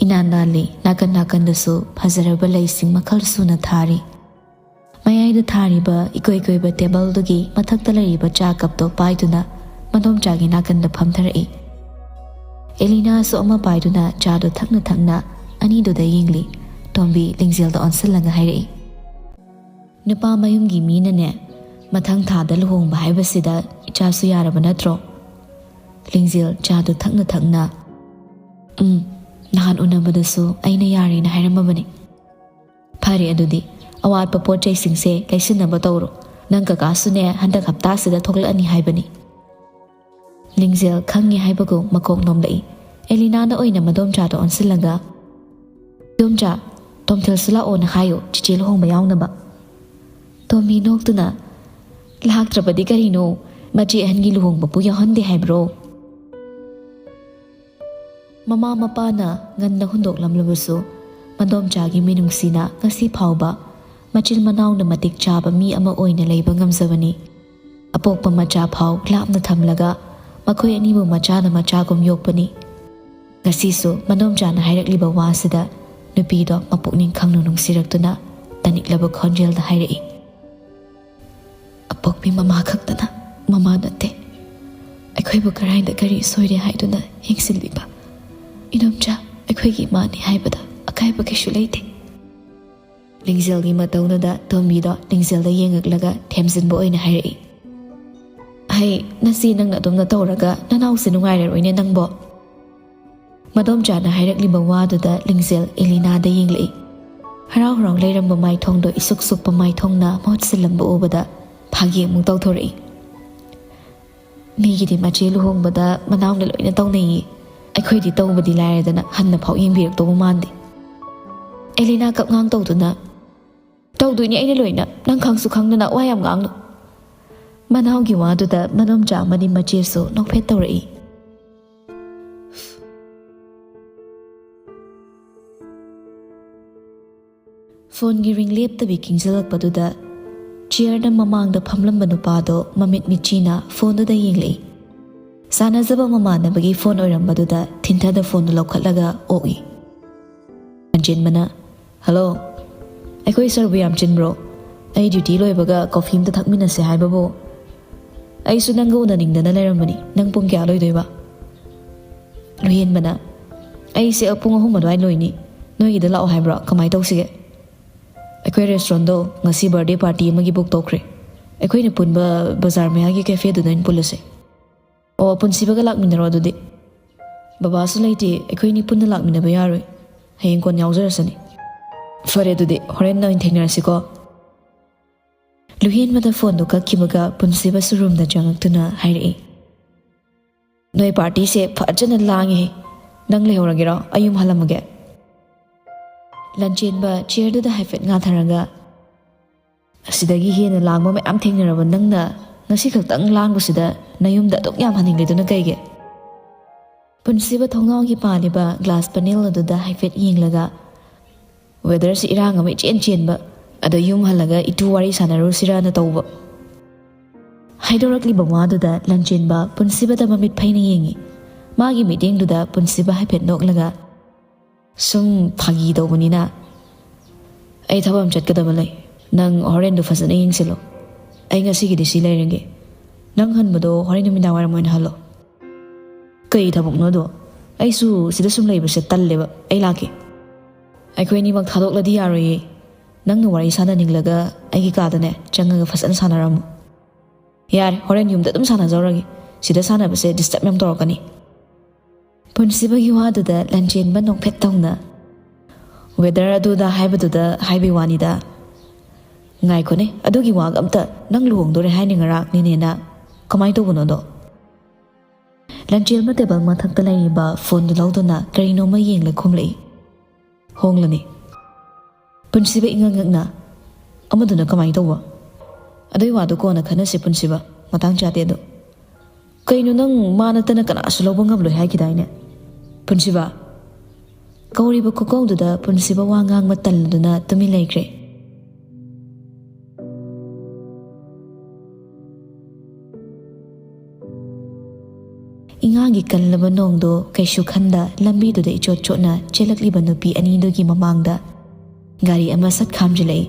ꯏꯅꯥꯟ ꯅꯥꯜꯂꯤ꯫ ꯅꯥꯀꯟ ꯅꯥꯀꯟꯗꯁꯨ ꯐꯖꯔꯕ ꯂꯩꯁꯤꯡ ꯃꯈꯜ ꯁꯨꯅ ꯊꯥꯔꯤ꯫ ꯃꯌꯥꯏꯗ ꯊꯥꯔꯤꯕ ꯏꯀꯣꯏ ꯀꯣꯏꯕ ꯇꯦꯕꯜꯗꯨꯒꯤ ꯃꯊꯛꯇ ꯂꯩꯔꯤꯕ ꯆꯥ ꯀꯞꯇꯣ ꯄꯥꯏꯗꯨꯅ ꯃꯗꯣꯝꯆꯥꯒꯤ ꯅꯥꯀꯟꯗ ꯐꯝꯊꯔꯛꯏ꯫ ꯑꯦꯂꯤꯅꯥꯁꯨ ꯑꯃ ꯄꯥꯏꯗꯨꯅ ꯆꯥꯗꯣ ꯊꯛꯅ ꯊꯛꯅ ꯑꯅꯤꯗꯨꯗ ꯌꯦꯡꯂꯤ꯫ ꯇꯣꯝꯕꯤ ꯂꯤꯡꯖꯦꯜꯗ ꯑꯣꯟꯁꯤꯜꯂꯒ ꯍꯥꯏꯔꯛꯏ, "ꯅꯨꯄꯥ ꯃꯌꯨꯝꯒꯤ ꯃꯤꯅꯅꯦ, "ꯃꯊꯪ ꯊꯥꯗ ꯂꯨꯍꯣꯡꯕ ꯍꯥꯏꯕꯁꯤꯗ ꯏꯆꯥꯁꯨ ꯌꯥꯔꯕ ꯅꯠꯇ꯭ꯔꯣ?" ꯂꯤꯡꯖꯦꯜ ꯆꯥꯗꯨ ꯊꯛꯅ ꯊꯛꯅ, "ꯎꯝ, ꯅꯍꯥꯟ ꯎꯅꯕꯗꯁꯨ ꯑꯩꯅ ꯌꯥꯔꯦꯅ ꯍꯥꯏꯔꯝꯃꯕꯅꯤ꯫" "ꯐꯔꯦ, ꯑꯗꯨꯗꯤ ꯑꯋꯥꯠꯄ ꯄꯣꯠ ꯆꯩꯁꯤꯡꯁꯦ ꯂꯩꯁꯤꯟꯅꯕ ꯇꯧꯔꯣ꯫ ꯅꯪ ꯀꯀꯥꯁꯨꯅꯦ, ꯍꯟꯗꯛ ꯍꯞꯇꯥꯁꯤꯗ ꯊꯣꯛꯂꯛꯑꯅꯤ ꯍꯥꯏꯕꯅꯤ꯫" ꯂꯤꯡꯖꯦꯜ ꯈꯪꯉꯤ ꯍꯥꯏꯕꯒꯨꯝ ꯃꯀꯣꯛ ꯅꯣꯝꯂꯛꯏ꯫ ꯑꯦꯂꯤꯅꯥꯅ ꯑꯣꯏꯅ ꯃꯗꯣꯝꯆꯥꯗ ꯑꯣꯟꯁꯤꯜꯂꯒ, "ꯏꯗꯣꯝꯆꯥ, ꯇꯣꯝꯊꯤꯜꯁꯨ ꯂꯥꯛꯑꯣꯅ ꯍꯥꯏꯌꯨ, ꯆꯤꯆꯦ ꯂꯨꯍꯣꯡꯕ ꯌꯥꯎꯅꯕ꯫" ꯇꯣꯝꯕꯤ ꯅꯣꯛꯇꯨꯅ, "ꯂꯥꯛꯇ꯭ꯔꯕꯗꯤ ꯀꯔꯤꯅꯣ? ꯃꯆꯦ ꯑꯍꯟꯒꯤ ꯂꯨꯍꯣꯡꯕꯕꯨ ꯌꯥꯎꯍꯟꯗꯦ ꯍꯥꯏꯕ꯭ꯔꯣ?" ꯃꯃꯥ ꯃꯄꯥꯅ ꯉꯟꯅ ꯍꯨꯟꯗꯣꯛꯂꯝꯂꯕꯁꯨ, ꯃꯗꯣꯝꯆꯥꯒꯤ ꯃꯤꯅꯨꯡꯁꯤꯅ ꯉꯁꯤ ꯐꯥꯎꯕ ꯃꯆꯤꯟ ꯃꯅꯥꯎꯅ ꯃꯇꯤꯛ ꯆꯥꯕ ꯃꯤ ꯑꯃ ꯑꯣꯏꯅ ꯂꯩꯕ ꯉꯝꯖꯕꯅꯤ꯫ ꯑꯄꯣꯛꯄ ꯃꯆꯥ ꯐꯥꯎ ꯂꯥꯞꯅ ꯊꯝꯂꯒ, ꯃꯈꯣꯏ ꯑꯅꯤꯕꯨ ꯃꯆꯥꯅ ꯃꯆꯥꯒꯨꯝ ꯌꯣꯛꯄꯅꯤ꯫ ꯉꯁꯤꯁꯨ ꯃꯗꯣꯝꯆꯥꯅ ꯍꯥꯏꯔꯛꯂꯤꯕ ꯋꯥꯁꯤꯗ ꯅꯨꯄꯤꯗꯣ ꯃꯄꯨꯛꯅꯤꯡ ꯈꯪꯅ ꯅꯨꯡꯁꯤꯔꯛꯇꯨꯅ ꯇꯅꯤꯛꯂꯕ ꯈꯣꯟꯖꯦꯜꯗ ꯍꯥꯏꯔꯛꯏ, "ꯑꯄꯣꯛꯄꯤ ꯃꯃꯥ ꯈꯛꯇꯅ ꯃꯃꯥ ꯅꯠꯇꯦ꯫ ꯑꯩꯈꯣꯏꯕꯨ ꯀꯔꯥꯏꯗ ꯀꯔꯤ ꯁꯣꯏꯔꯦ ꯍꯥꯏꯗꯨꯅ ꯌꯦꯡꯁꯤꯜꯂꯤꯕ ꯏꯗꯣꯝꯆꯥ ꯑꯩꯈꯣꯏꯒꯤ ꯏꯃꯥꯅꯤ ꯍꯥꯏꯕꯗ ꯑꯀꯥꯏꯕ ꯀꯩꯁꯨ ꯂꯩꯇꯦ꯫" ꯂꯤꯡꯖꯦꯜꯒꯤ ꯃꯇꯧꯗꯨꯗ ꯇꯣꯝꯕꯤꯗꯣ ꯂꯤꯡꯖꯦꯜꯗ ꯌꯦꯡꯉꯛꯂꯒ ꯊꯦꯝꯖꯤꯟꯕ ꯑꯣꯏꯅ ꯍꯥꯏꯔꯛꯏ, "ꯍꯩ, ꯅꯆꯦ ꯅꯪꯅ ꯑꯗꯨꯝꯅ ꯇꯧꯔꯒ ꯅꯅꯥꯎꯁꯦ ꯅꯨꯡꯉꯥꯏꯔꯔꯣꯏꯅꯦ ꯅꯪꯕꯣ꯫" ꯃꯗꯣꯝꯆꯥꯅ ꯍꯥꯏꯔꯛꯂꯤꯕ ꯋꯥꯗꯨꯗ ꯂꯤꯡꯖꯦꯜ ꯑꯦꯂꯤꯅꯥꯗ ꯌꯦꯡꯂꯛꯏ꯫ ꯍꯔꯥꯎ ꯍꯔꯥꯎ ꯂꯩꯔꯝꯕ ꯃꯥꯏꯊꯣꯡꯗꯣ ꯏꯁꯨꯛ ꯁꯨꯛꯄ ꯃꯥꯏꯊꯣꯡꯅ ꯃꯍꯨꯠ ꯁꯤꯜꯂꯝꯕ ꯎꯕꯗ ꯐꯥꯒꯤ ꯑꯃꯨꯛ ꯇꯧꯊꯣꯔꯛꯏ꯫ "ꯃꯤꯒꯤꯗꯤ ꯃꯆꯦ ꯂꯨꯍꯣꯡꯕꯗ ꯃꯅꯥꯎꯅ ꯂꯣꯏꯅ ꯇꯧꯅꯩꯌꯦ꯫ ꯑꯩꯈꯣꯏꯗꯤ ꯇꯧꯕꯗꯤ ꯂꯥꯏꯔꯗꯅ ꯍꯟꯅ ꯐꯥꯎ ꯌꯦꯡꯕꯤꯔꯛꯇꯧꯕ ꯃꯥꯟꯗꯦ꯫" ꯑꯦꯂꯤꯅꯥ ꯀꯞꯉꯥꯡ ꯇꯧꯗꯨꯅ, "ꯇꯧꯗꯣꯏꯅꯤ ꯑꯩꯅ ꯂꯣꯏꯅ, ꯅꯪ ꯈꯪꯁꯨ ꯈꯪꯗꯅ ꯋꯥ ꯌꯥꯝ ꯉꯥꯡꯅꯨ꯫" ꯃꯅꯥꯎꯒꯤ ꯋꯥꯗꯨꯗ ꯃꯗꯣꯝꯆꯥ ꯑꯃꯗꯤ ꯃꯆꯦꯁꯨ ꯅꯣꯛꯐꯦꯠ ꯇꯧꯔꯛꯏ꯫ ꯐꯣꯟꯒꯤ ꯔꯤꯡ ꯂꯦꯞꯇꯕꯤ ꯈꯤꯡꯖꯤꯜꯂꯛꯄꯗꯨꯗ ꯆꯤꯌꯔꯗ ꯃꯃꯥꯡꯗ ꯐꯝꯂꯝꯕ ꯅꯨꯄꯥꯗꯣ ꯃꯃꯤꯠ ꯃꯤꯠꯆꯤꯅ ꯐꯣꯟꯗꯨꯗ ꯌꯦꯡꯂꯛꯏ꯫ ꯁꯥꯟꯅꯖꯕ ꯃꯃꯥꯟꯅꯕꯒꯤ ꯐꯣꯟ ꯑꯣꯏꯔꯝꯕꯗꯨꯗ ꯊꯤꯟꯊꯗ ꯐꯣꯟꯗꯨ ꯂꯧꯈꯠꯂꯒ ꯑꯣꯛꯏ꯫ ꯃꯟꯖꯦꯟꯕꯅ, "ꯍꯜꯂꯣ, ꯑꯩꯈꯣꯏ ꯁꯥꯔꯕꯨ ꯌꯥꯝ ꯆꯤꯟꯕ꯭ꯔꯣ? ꯑꯩ ꯗ꯭ꯌꯨꯇꯤ ꯂꯣꯏꯕꯒ ꯀꯣꯐꯤ ꯑꯝꯇ ꯊꯛꯃꯤꯟꯅꯁꯦ ꯍꯥꯏꯕꯕꯨ꯫ ꯑꯩꯁꯨ ꯅꯪꯒ ꯎꯅꯅꯤꯡꯗꯅ ꯂꯩꯔꯝꯕꯅꯤ꯫ ꯅꯪ ꯄꯨꯡ ꯀꯌꯥ ꯂꯣꯏꯗꯣꯏꯕ?" ꯂꯨꯍꯦꯟꯕꯅ, "ꯑꯩꯁꯦ ꯄꯨꯡ ꯑꯍꯨꯝ ꯑꯗꯨꯋꯥꯏ ꯂꯣꯏꯅꯤ꯫ ꯅꯣꯏꯒꯤꯗ ꯂꯥꯛꯑꯣ ꯍꯥꯏꯕ꯭ꯔꯣ? ꯀꯃꯥꯏꯅ ꯇꯧꯁꯤꯒꯦ?" "ꯑꯩꯈꯣꯏ ꯔꯦꯁꯇꯨꯔꯦꯟꯗꯣ ꯉꯁꯤ ꯕꯥꯔꯗꯦ ꯄꯥꯔꯇꯤ ꯑꯃꯒꯤ ꯕꯨꯛ ꯇꯧꯈ꯭ꯔꯦ꯫ ꯑꯩꯈꯣꯏꯅ ꯄꯨꯟꯕ ꯕꯖꯥꯔ ꯃꯌꯥꯒꯤ ꯀꯦꯐꯦꯗꯨꯗ ꯑꯣꯏꯅ ꯄꯨꯜꯂꯁꯦ꯫ ꯑꯣ, ꯄꯨꯟꯁꯤꯕꯒ ꯂꯥꯛꯃꯤꯟꯅꯔꯣ ꯑꯗꯨꯗꯤ꯫ ꯕꯕꯥꯁꯨ ꯂꯩꯇꯦ, ꯑꯩꯈꯣꯏꯅꯤ ꯄꯨꯟꯅ ꯂꯥꯛꯃꯤꯟꯅꯕ ꯌꯥꯔꯣꯏ꯫ ꯍꯌꯦꯡ ꯀꯣꯟ ꯌꯥꯎꯖꯔꯁꯅꯤ꯫ ꯐꯔꯦ ꯑꯗꯨꯗꯤ, ꯍꯣꯔꯦꯟ ꯑꯣꯏꯅ ꯊꯦꯡꯅꯔꯁꯤꯀꯣ꯫ ꯂꯨꯍꯦꯟꯕꯗ ꯐꯣꯟꯗꯨ ꯀꯛꯈꯤꯕꯒ ꯄꯨꯟꯁꯤꯕꯁꯨ ꯔꯨꯝꯗ ꯆꯪꯉꯛꯇꯨꯅ ꯍꯥꯏꯔꯛꯏ, "ꯅꯣꯏ ꯄꯥꯔꯇꯤꯁꯦ ꯐꯖꯅ ꯂꯥꯡꯉꯦꯍꯦ꯫ ꯅꯪ ꯂꯩꯍꯧꯔꯒꯦꯔꯣ? ꯑꯩ ꯌꯨꯝ ꯍꯜꯂꯝꯃꯒꯦ?" ꯂꯟꯆꯦꯟꯕ ꯆꯤꯌꯔꯗꯨꯗ ꯍꯥꯏꯐꯦꯠ ꯉꯥꯊꯔꯒ, "ꯑꯁꯤꯗꯒꯤ ꯍꯦꯟꯅ ꯂꯥꯡꯕ ꯃꯌꯥꯝ ꯊꯦꯡꯅꯔꯕ ꯅꯪꯅ ꯉꯁꯤ ꯈꯛꯇꯪ ꯂꯥꯡꯕꯁꯤꯗ ꯅꯌꯨꯝꯗ ꯑꯗꯨꯛ ꯌꯥꯝ ꯍꯟꯅꯤꯡꯂꯤꯗꯨꯅ ꯀꯩꯒꯤ?" ꯄꯨꯟꯁꯤꯕ ꯊꯣꯡꯅꯥꯎꯒꯤ ꯄꯥꯜꯂꯤꯕ ꯒ꯭ꯂꯥꯁ ꯄꯅꯦꯜ ꯑꯗꯨꯗ ꯍꯥꯏꯐꯦꯠ ꯌꯦꯡꯂꯒ, "ꯋꯦꯗꯔꯁꯤ ꯏꯔꯥꯡ ꯑꯃ ꯏꯆꯦꯟ ꯆꯦꯟꯕ, ꯑꯗ ꯌꯨꯝ ꯍꯜꯂꯒ ꯏꯇꯨ ꯋꯥꯔꯤ ꯁꯥꯟꯅꯔꯨꯁꯤꯔꯥꯅ ꯇꯧꯕ"꯫ ꯍꯥꯏꯗꯣꯔꯛꯂꯤꯕ ꯋꯥꯗꯨꯗ ꯂꯟꯆꯦꯟꯕ ꯄꯨꯟꯁꯤꯕꯗ ꯃꯃꯤꯠ ꯐꯩꯅ ꯌꯦꯡꯉꯤ꯫ ꯃꯥꯒꯤ ꯃꯤꯠꯌꯦꯡꯗꯨꯗ ꯄꯨꯟꯁꯤꯕ ꯍꯥꯏꯐꯦꯠ ꯅꯣꯛꯂꯒ, "ꯁꯨꯝ ꯐꯥꯒꯤ ꯇꯧꯕꯅꯤꯅ꯫ ꯑꯩ ꯊꯕꯛ ꯑꯃ ꯆꯠꯀꯗꯕ ꯂꯩ꯫ ꯅꯪ ꯍꯣꯔꯦꯟꯗꯨ ꯐꯖꯅ ꯌꯦꯡꯁꯤꯜꯂꯣ꯫ ꯑꯩ ꯉꯁꯤꯒꯤꯗꯤ ꯁꯤ ꯂꯩꯔꯒꯦ꯫ ꯅꯪ ꯍꯟꯕꯗꯣ ꯍꯣꯔꯦꯟ ꯅꯨꯃꯤꯗꯥꯡ ꯋꯥꯏꯔꯝ ꯑꯣꯏꯅ ꯍꯜꯂꯣ"꯫ "ꯀꯩ ꯊꯕꯛꯅꯣꯗꯣ? ꯑꯩꯁꯨ ꯁꯤꯗ ꯁꯨꯝ ꯂꯩꯕꯁꯦ ꯇꯜꯂꯦꯕ꯫ ꯑꯩ ꯂꯥꯛꯀꯦ"꯫ "ꯑꯩꯈꯣꯏ ꯑꯅꯤꯃꯛ ꯊꯥꯗꯣꯛꯂꯗꯤ ꯌꯥꯔꯣꯏꯌꯦ꯫ ꯅꯪꯅ ꯋꯥꯔꯤ ꯁꯥꯟꯅꯅꯤꯡꯂꯒ ꯑꯩꯒꯤ ꯀꯥꯗꯅꯦ ꯆꯪꯉꯒ ꯐꯖꯅ ꯁꯥꯟꯅꯔꯝꯃꯨ"꯫ "ꯌꯥꯔꯦ, ꯍꯣꯔꯦꯟ ꯌꯨꯝꯗ ꯑꯗꯨꯝ ꯁꯥꯟꯅꯖꯧꯔꯒꯦ꯫ ꯁꯤꯗ ꯁꯥꯟꯅꯕꯁꯦ ꯗꯤꯁꯇꯔꯕ ꯌꯥꯝ ꯇꯧꯔꯛꯀꯅꯤ"꯫ ꯄꯨꯟꯁꯤꯕꯒꯤ ꯋꯥꯗꯨꯗ ꯂꯟꯆꯦꯟꯕ ꯅꯣꯛꯐꯦꯠ ꯇꯧꯅ, "ꯋꯦꯗꯔ ꯑꯗꯨꯗ ꯍꯥꯏꯕꯗꯨꯗ ꯍꯥꯏꯕꯩ ꯋꯥꯅꯤꯗ꯫ ꯉꯥꯏꯈꯣꯅꯦ, ꯑꯗꯨꯒꯤ ꯋꯥꯒ ꯑꯝꯇ ꯅꯪ ꯂꯨꯍꯣꯡꯗꯣꯔꯦ ꯍꯥꯏꯅ ꯉꯔꯥꯡ ꯅꯦꯅꯦꯅ ꯀꯃꯥꯏꯅ ꯇꯧꯕꯅꯣꯗꯣ?" ꯂꯟꯆꯦꯟꯕ ꯇꯦꯕꯜ ꯃꯊꯛꯇ ꯂꯩꯔꯤꯕ ꯐꯣꯟꯗꯨ ꯂꯧꯗꯨꯅ ꯀꯔꯤꯅꯣꯃ ꯌꯦꯡꯂ ꯈꯨꯝꯂꯛꯏ꯫ "ꯍꯣꯡꯂꯅꯤ"꯫ ꯄꯨꯟꯁꯤꯕ ꯏꯉꯛ ꯉꯛꯅ, "ꯑꯃꯗꯨꯅ ꯀꯃꯥꯏꯅ ꯇꯧꯕ?" "ꯑꯗꯨꯏ ꯋꯥꯗꯣ ꯀꯣꯟꯅ ꯈꯟꯅꯁꯤ ꯄꯨꯟꯁꯤꯕ, ꯃꯇꯥꯡ ꯆꯥꯗꯦ ꯑꯗꯣ"꯫ "ꯀꯩꯅꯣ, ꯅꯪ ꯃꯥ ꯅꯠꯇꯅ ꯀꯅꯥꯁꯨ ꯂꯧꯕ ꯉꯝꯂꯣꯏ ꯍꯥꯏꯈꯤꯗꯥꯏꯅꯦ?" "ꯄꯨꯟꯁꯤꯕ!" ꯀꯧꯔꯤꯕ ꯈꯨꯀꯧꯗꯨꯗ ꯄꯨꯟꯁꯤꯕ ꯋꯥ ꯉꯥꯡꯕ ꯇꯜꯂꯗꯨꯅ ꯇꯨꯃꯤꯟ ꯂꯩꯈ꯭ꯔꯦ꯫ ꯏꯉꯥꯒꯤ ꯀꯜꯂꯕ ꯅꯣꯡꯗꯣ ꯀꯩꯁꯨ ꯈꯟꯗ ꯂꯝꯕꯤꯗꯨꯗ ꯏꯆꯣꯠ ꯆꯣꯠꯅ ꯆꯦꯜꯂꯛꯂꯤꯕ ꯅꯨꯄꯤ ꯑꯅꯤꯗꯨꯒꯤ ꯃꯃꯥꯡꯗ ꯒꯥꯔꯤ ꯑꯃ ꯁꯠ ꯈꯥꯝꯖꯤꯜꯂꯛꯏ꯫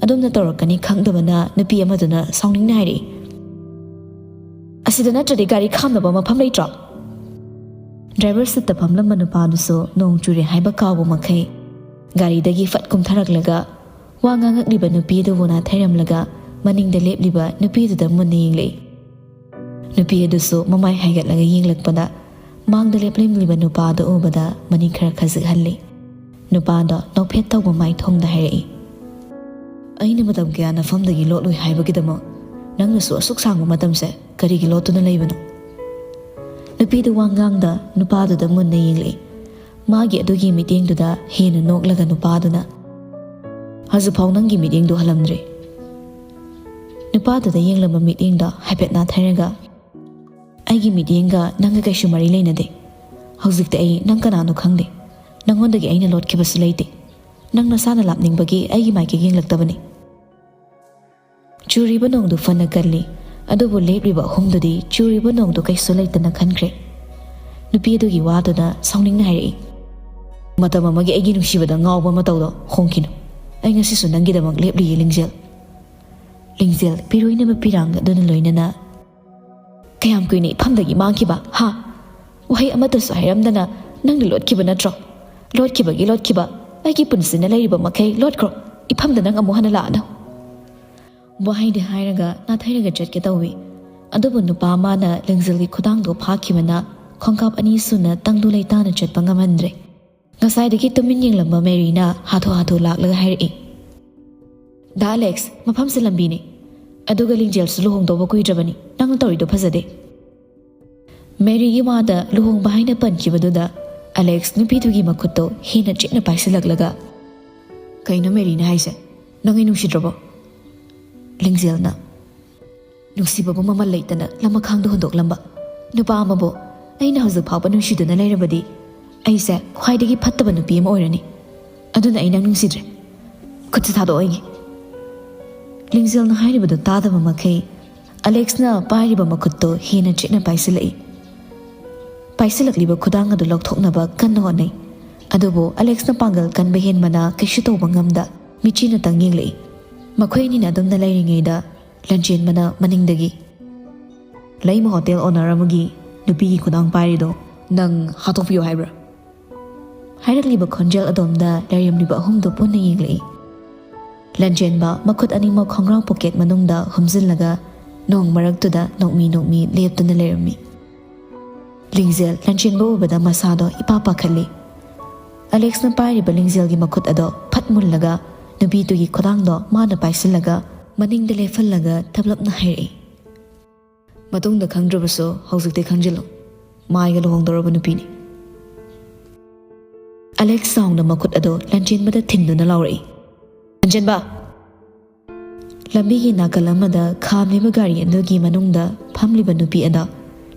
ꯑꯗꯣꯝꯅ ꯇꯧꯔꯛꯀꯅꯤ ꯈꯪꯗꯕꯅ ꯅꯨꯄꯤ ꯑꯃꯗꯨꯅ ꯁꯥꯎꯅꯤꯡꯅ ꯍꯥꯏꯔꯛꯏ, "ꯑꯁꯤꯗ ꯅꯠꯇ꯭ꯔꯗꯤ ꯒꯥꯔꯤ ꯈꯥꯝꯅꯕ ꯃꯐꯝ ꯂꯩꯇ꯭ꯔꯣ?" ꯗ꯭ꯔꯥꯏꯚꯔ ꯁꯤꯠꯇ ꯐꯝꯂꯝꯕ ꯅꯨꯄꯥꯗꯨꯁꯨ ꯅꯣꯡ ꯆꯨꯔꯦ ꯍꯥꯏꯕ ꯀꯥꯎꯕ ꯃꯈꯩ ꯒꯥꯔꯤꯗꯒꯤ ꯐꯠ ꯀꯨꯝꯊꯔꯛꯂꯒ ꯋꯥ ꯉꯥꯡꯉꯛꯂꯤꯕ ꯅꯨꯄꯤ ꯑꯗꯨꯕꯨ ꯅꯥꯊꯩꯔꯝꯂꯒ ꯃꯅꯤꯡꯗ ꯂꯦꯞꯂꯤꯕ ꯅꯨꯄꯤꯗꯨꯗ ꯃꯨꯟꯅ ꯌꯦꯡꯂꯛꯏ꯫ ꯅꯨꯄꯤ ꯑꯗꯨꯁꯨ ꯃꯃꯥꯏ ꯍꯥꯏꯒꯠꯂꯒ ꯌꯦꯡꯂꯛꯄꯗ, ꯃꯥꯡꯗ ꯂꯦꯞꯂꯝꯂꯤꯕ ꯅꯨꯄꯥꯗꯨ ꯎꯕꯗ ꯃꯅꯤꯡ ꯈꯔ ꯈꯖꯤꯛꯍꯜꯂꯤ꯫ ꯅꯨꯄꯥꯗꯣ ꯅꯣꯛꯐꯦꯠ ꯇꯧꯕ ꯃꯥꯏꯊꯣꯡꯗ ꯍꯥꯏꯔꯛꯏ, "ꯑꯩꯅ ꯃꯇꯝ ꯀꯌꯥ ꯅꯐꯝꯗꯒꯤ ꯂꯣꯠꯂꯨꯏ ꯍꯥꯏꯕꯒꯤꯗꯃꯛ ꯅꯪꯅꯁꯨ ꯑꯁꯨꯛ ꯁꯥꯡꯕ ꯃꯇꯝꯁꯦ ꯀꯔꯤꯒꯤ ꯂꯣꯠꯇꯨꯅ ꯂꯩꯕꯅꯣ?" ꯅꯨꯄꯤꯗꯨ ꯋꯥ ꯉꯥꯡꯗ ꯅꯨꯄꯥꯗꯨꯗ ꯃꯨꯟꯅ ꯌꯦꯡꯂꯛꯏ꯫ ꯃꯥꯒꯤ ꯑꯗꯨꯒꯤ ꯃꯤꯠꯌꯦꯡꯗꯨꯗ ꯍꯦꯟꯅ ꯅꯣꯛꯂꯒ ꯅꯨꯄꯥꯗꯨꯅ, "ꯍꯧꯖꯤꯛꯐꯥꯎ ꯅꯪꯒꯤ ꯃꯤꯠꯌꯦꯡꯗꯨ ꯍꯜꯂꯝꯗ꯭ꯔꯤ?" ꯅꯨꯄꯥꯗꯨꯗ ꯌꯦꯡꯂꯝꯕ ꯃꯤꯠꯌꯦꯡꯗꯣ ꯍꯥꯏꯐꯦꯠ ꯅꯥꯊꯩꯔꯒ, "ꯑꯩꯒꯤ ꯃꯤꯠꯌꯦꯡꯒ ꯅꯪꯒ ꯀꯩꯁꯨ ꯃꯔꯤ ꯂꯩꯅꯗꯦ꯫ ꯍꯧꯖꯤꯛꯇꯤ ꯑꯩ ꯅꯪ ꯀꯅꯥꯅꯣ ꯈꯪꯗꯦ꯫ ꯅꯪꯉꯣꯟꯗꯒꯤ ꯑꯩꯅ ꯂꯣꯠꯈꯤꯕꯁꯨ ꯂꯩꯇꯦ꯫ ꯅꯪ ꯅꯁꯥꯅ ꯂꯥꯞꯅꯤꯡꯕꯒꯤ ꯑꯩꯒꯤ ꯃꯥꯏꯀꯩ ꯌꯦꯡꯂꯛꯇꯕꯅꯤ꯫" ꯆꯨꯔꯤꯕ ꯅꯣꯡꯗꯨ ꯐꯅ ꯀꯜꯂꯤ, ꯑꯗꯨꯕꯨ ꯂꯦꯞꯂꯤꯕ ꯑꯍꯨꯝꯗꯨꯗꯤ ꯆꯨꯔꯤꯕ ꯅꯣꯡꯗꯨ ꯀꯩꯁꯨ ꯂꯩꯇꯅ ꯈꯟꯈ꯭ꯔꯦ꯫ ꯅꯨꯄꯤ ꯑꯗꯨꯒꯤ ꯋꯥꯗꯨꯅ ꯁꯥꯎꯅꯤꯡꯅ ꯍꯥꯏꯔꯛꯏ, "ꯃꯇꯝ ꯑꯃꯒꯤ ꯑꯩꯒꯤ ꯅꯨꯡꯁꯤꯕꯗ ꯉꯥꯎꯕ ꯃꯇꯧꯗꯣ ꯍꯣꯡꯈꯤꯅꯨ꯫ ꯑꯩ ꯉꯁꯤꯁꯨ ꯅꯪꯒꯤꯗꯃꯛ ꯂꯦꯞꯂꯤꯌꯦ, ꯂꯤꯡꯖꯦꯜ꯫" ꯂꯤꯡꯖꯦꯜ ꯄꯤꯔꯣꯏꯅꯕ ꯄꯤꯔꯥꯡ ꯑꯗꯨꯅ ꯂꯣꯏꯅꯅ, "ꯀꯌꯥꯝ ꯀꯨꯏꯅ ꯏꯐꯝꯗꯒꯤ ꯃꯥꯡꯈꯤꯕ, ꯍꯥ? ꯋꯥꯍꯩ ꯑꯃꯠꯇꯁꯨ ꯍꯥꯏꯔꯝꯗꯅ ꯅꯪꯅ ꯂꯣꯠꯈꯤꯕ ꯅꯠꯇ꯭ꯔꯣ? ꯂꯣꯠꯈꯤꯕꯒꯤ ꯂꯣꯠꯈꯤꯕ, ꯑꯩꯒꯤ ꯄꯨꯟꯁꯤꯅ ꯂꯩꯔꯤꯕ ꯃꯈꯩ ꯂꯣꯠꯈ꯭ꯔꯣ꯫ ꯏꯐꯝꯗ ꯅꯪ ꯑꯃꯨꯛ ꯍꯟꯅ ꯂꯥꯛꯑꯅꯨ꯫" ꯋꯥꯍꯩꯗꯤ ꯍꯥꯏꯔꯒ ꯅꯥꯊꯩꯔꯒ ꯆꯠꯀꯦ ꯇꯧꯏ꯫ ꯑꯗꯨꯕꯨ ꯅꯨꯄꯥ ꯑꯃꯅ ꯂꯤꯡꯖꯦꯜꯒꯤ ꯈꯨꯗꯥꯡꯗꯣ ꯐꯥꯈꯤꯕꯅ ꯈꯣꯡꯀꯥꯞ ꯑꯅꯤ ꯁꯨꯅ ꯇꯪꯗꯨ ꯂꯩꯇꯥꯅ ꯆꯠꯄ ꯉꯝꯍꯟꯗ꯭ꯔꯦ꯫ ꯉꯁꯥꯏꯗꯒꯤ ꯇꯨꯃꯤꯟ ꯌꯦꯡꯂꯝꯕ ꯃꯦꯔꯤꯅ ꯍꯥꯊꯨ ꯍꯥꯊꯨ ꯂꯥꯛꯂꯒ ꯍꯥꯏꯔꯛꯏ, "ꯗꯥ ꯑꯂꯦꯛꯁ, ꯃꯐꯝꯁꯦ ꯂꯝꯕꯤꯅꯤ꯫ ꯑꯗꯨꯒ ꯂꯤꯡꯖꯦꯜꯁꯨ ꯂꯨꯍꯣꯡꯗꯧꯕ ꯀꯨꯏꯗ꯭ꯔꯕꯅꯤ꯫ ꯅꯪꯅ ꯇꯧꯔꯤꯗꯣ ꯐꯖꯗꯦ꯫" ꯃꯦꯔꯤꯒꯤ ꯋꯥꯗ ꯂꯨꯍꯣꯡꯕ ꯍꯥꯏꯅ ꯄꯟꯈꯤꯕꯗꯨꯗ ꯑꯂꯦꯛꯁ ꯅꯨꯄꯤꯗꯨꯒꯤ ꯃꯈꯨꯠꯇꯣ ꯍꯦꯟꯅ ꯆꯦꯠꯅ ꯄꯥꯏꯁꯤꯜꯂꯛꯂꯒ, "ꯀꯩꯅꯣ ꯃꯦꯔꯤꯅ ꯍꯥꯏꯁꯦ? ꯅꯪ ꯑꯩ ꯅꯨꯡꯁꯤꯗ꯭ꯔꯕꯣ?" ꯂꯤꯡꯖꯦꯜꯅ, "ꯅꯨꯡꯁꯤꯕꯕꯨ ꯃꯃꯜ ꯂꯩꯇꯅ ꯂꯃꯈꯥꯡꯗ ꯍꯨꯟꯗꯣꯛꯂꯝꯕ ꯅꯨꯄꯥ ꯑꯃꯕꯨ ꯑꯩꯅ ꯍꯧꯖꯤꯛ ꯐꯥꯎꯕ ꯅꯨꯡꯁꯤꯗꯨꯅ ꯂꯩꯔꯕꯗꯤ ꯑꯩꯁꯦ ꯈ꯭ꯋꯥꯏꯗꯒꯤ ꯐꯠꯇꯕ ꯅꯨꯄꯤ ꯑꯃ ꯑꯣꯏꯔꯅꯤ꯫ ꯑꯗꯨꯅ ꯑꯩ ꯅꯪ ꯅꯨꯡꯁꯤꯗ꯭ꯔꯦ꯫ ꯈꯨꯠꯁꯦ ꯊꯥꯗꯣꯛꯑꯣ ꯑꯩꯒꯤ꯫" ꯂꯤꯡꯖꯦꯜꯅ ꯍꯥꯏꯔꯤꯕꯗꯨ ꯇꯥꯗꯕ ꯃꯈꯩ ꯑꯂꯦꯛꯁꯅ ꯄꯥꯏꯔꯤꯕ ꯃꯈꯨꯠꯇꯨ ꯍꯦꯟꯅ ꯆꯦꯠꯅ ꯄꯥꯏꯁꯤꯜꯂꯛꯏ꯫ ꯄꯥꯏꯁꯤꯜꯂꯛꯂꯤꯕ ꯈꯨꯗꯥꯡ ꯑꯗꯨ ꯂꯧꯊꯣꯛꯅꯕ ꯀꯟꯅ ꯍꯣꯠꯅꯩ꯫ ꯑꯗꯨꯕꯨ ꯑꯂꯦꯛꯁꯅ ꯄꯥꯡꯒꯜ ꯀꯟꯕ ꯍꯦꯟꯕꯅ ꯀꯩꯁꯨ ꯇꯧꯕ ꯉꯝꯗ ꯃꯤꯠꯆꯤꯅꯇꯪ ꯌꯦꯡꯂꯛꯏ꯫ ꯃꯈꯣꯏ ꯑꯅꯤꯅ ꯑꯗꯨꯝꯅ ꯂꯩꯔꯤꯉꯩꯗ ꯂꯟꯆꯦꯟꯕꯅ ꯃꯅꯤꯡꯗꯒꯤ, "ꯂꯩꯃ ꯍꯣꯇꯦꯜ ꯑꯣꯅꯔ ꯑꯃꯒꯤ ꯅꯨꯄꯤꯒꯤ ꯈꯨꯗꯥꯡ ꯄꯥꯏꯔꯤꯗꯣ ꯅꯪ ꯍꯥꯠꯇꯣꯛꯄꯤꯌꯣ ꯍꯥꯏꯕ꯭ꯔꯥ?" ꯍꯥꯏꯔꯛꯂꯤꯕ ꯈꯣꯟꯖꯦꯜ ꯑꯗꯣꯝꯗ ꯂꯩꯔꯝꯂꯤꯕ ꯑꯍꯨꯝꯗꯨ ꯄꯨꯟꯅ ꯌꯦꯡꯂꯛꯏ꯫ ꯂꯟꯆꯦꯟꯕ ꯃꯈꯨꯠ ꯑꯅꯤꯃꯛ ꯈꯣꯡꯒ꯭ꯔꯥꯎ ꯄꯣꯀꯦꯠ ꯃꯅꯨꯡꯗ ꯍꯨꯝꯖꯤꯜꯂꯒ ꯅꯣꯡ ꯃꯔꯛꯇꯨꯗ ꯅꯣꯛꯃꯤ ꯅꯣꯛꯃꯤ ꯂꯦꯞꯇꯨꯅ ꯂꯩꯔꯝꯃꯤ꯫ ꯂꯤꯡꯖꯦꯜ ꯂꯟꯆꯦꯟꯕ ꯎꯕꯗ ꯃꯁꯥꯗꯣ ꯏꯄꯥ ꯄꯥꯈꯠꯂꯤ꯫ ꯑꯂꯦꯛꯁꯅ ꯄꯥꯏꯔꯤꯕ ꯂꯤꯡꯖꯦꯜꯒꯤ ꯃꯈꯨꯠ ꯑꯗꯣ ꯐꯠ ꯃꯨꯜꯂꯒ ꯅꯨꯄꯤꯗꯨꯒꯤ ꯈꯨꯗꯥꯡꯗꯣ ꯃꯥꯅ ꯄꯥꯏꯁꯤꯜꯂꯒ ꯃꯅꯤꯡꯗ ꯂꯦꯞꯍꯜꯂꯒ ꯇꯞꯂꯞꯅ ꯍꯥꯏꯔꯛꯏ, "ꯃꯇꯨꯡꯗ ꯈꯪꯗ꯭ꯔꯕꯁꯨ ꯍꯧꯖꯤꯛꯇꯤ ꯈꯪꯖꯤꯜꯂꯨ, ꯃꯥꯏꯒ ꯂꯨꯍꯣꯡꯗꯧꯔꯕ ꯅꯨꯄꯤꯅꯤ꯫" ꯑꯂꯦꯛꯁ ꯆꯥꯎꯅ ꯃꯈꯨꯠ ꯑꯗꯣ ꯂꯟꯆꯦꯟꯕꯗ ꯊꯤꯟꯗꯨꯅ ꯂꯥꯎꯔꯛꯏ, "ꯂꯟꯆꯦꯟꯕ!" ꯂꯝꯕꯤꯒꯤ ꯅꯥꯀꯜ ꯑꯃꯗ ꯈꯥꯝꯂꯤꯕ ꯒꯥꯔꯤ ꯑꯗꯨꯒꯤ ꯃꯅꯨꯡꯗ ꯐꯝꯂꯤꯕ ꯅꯨꯄꯤ ꯑꯗꯣ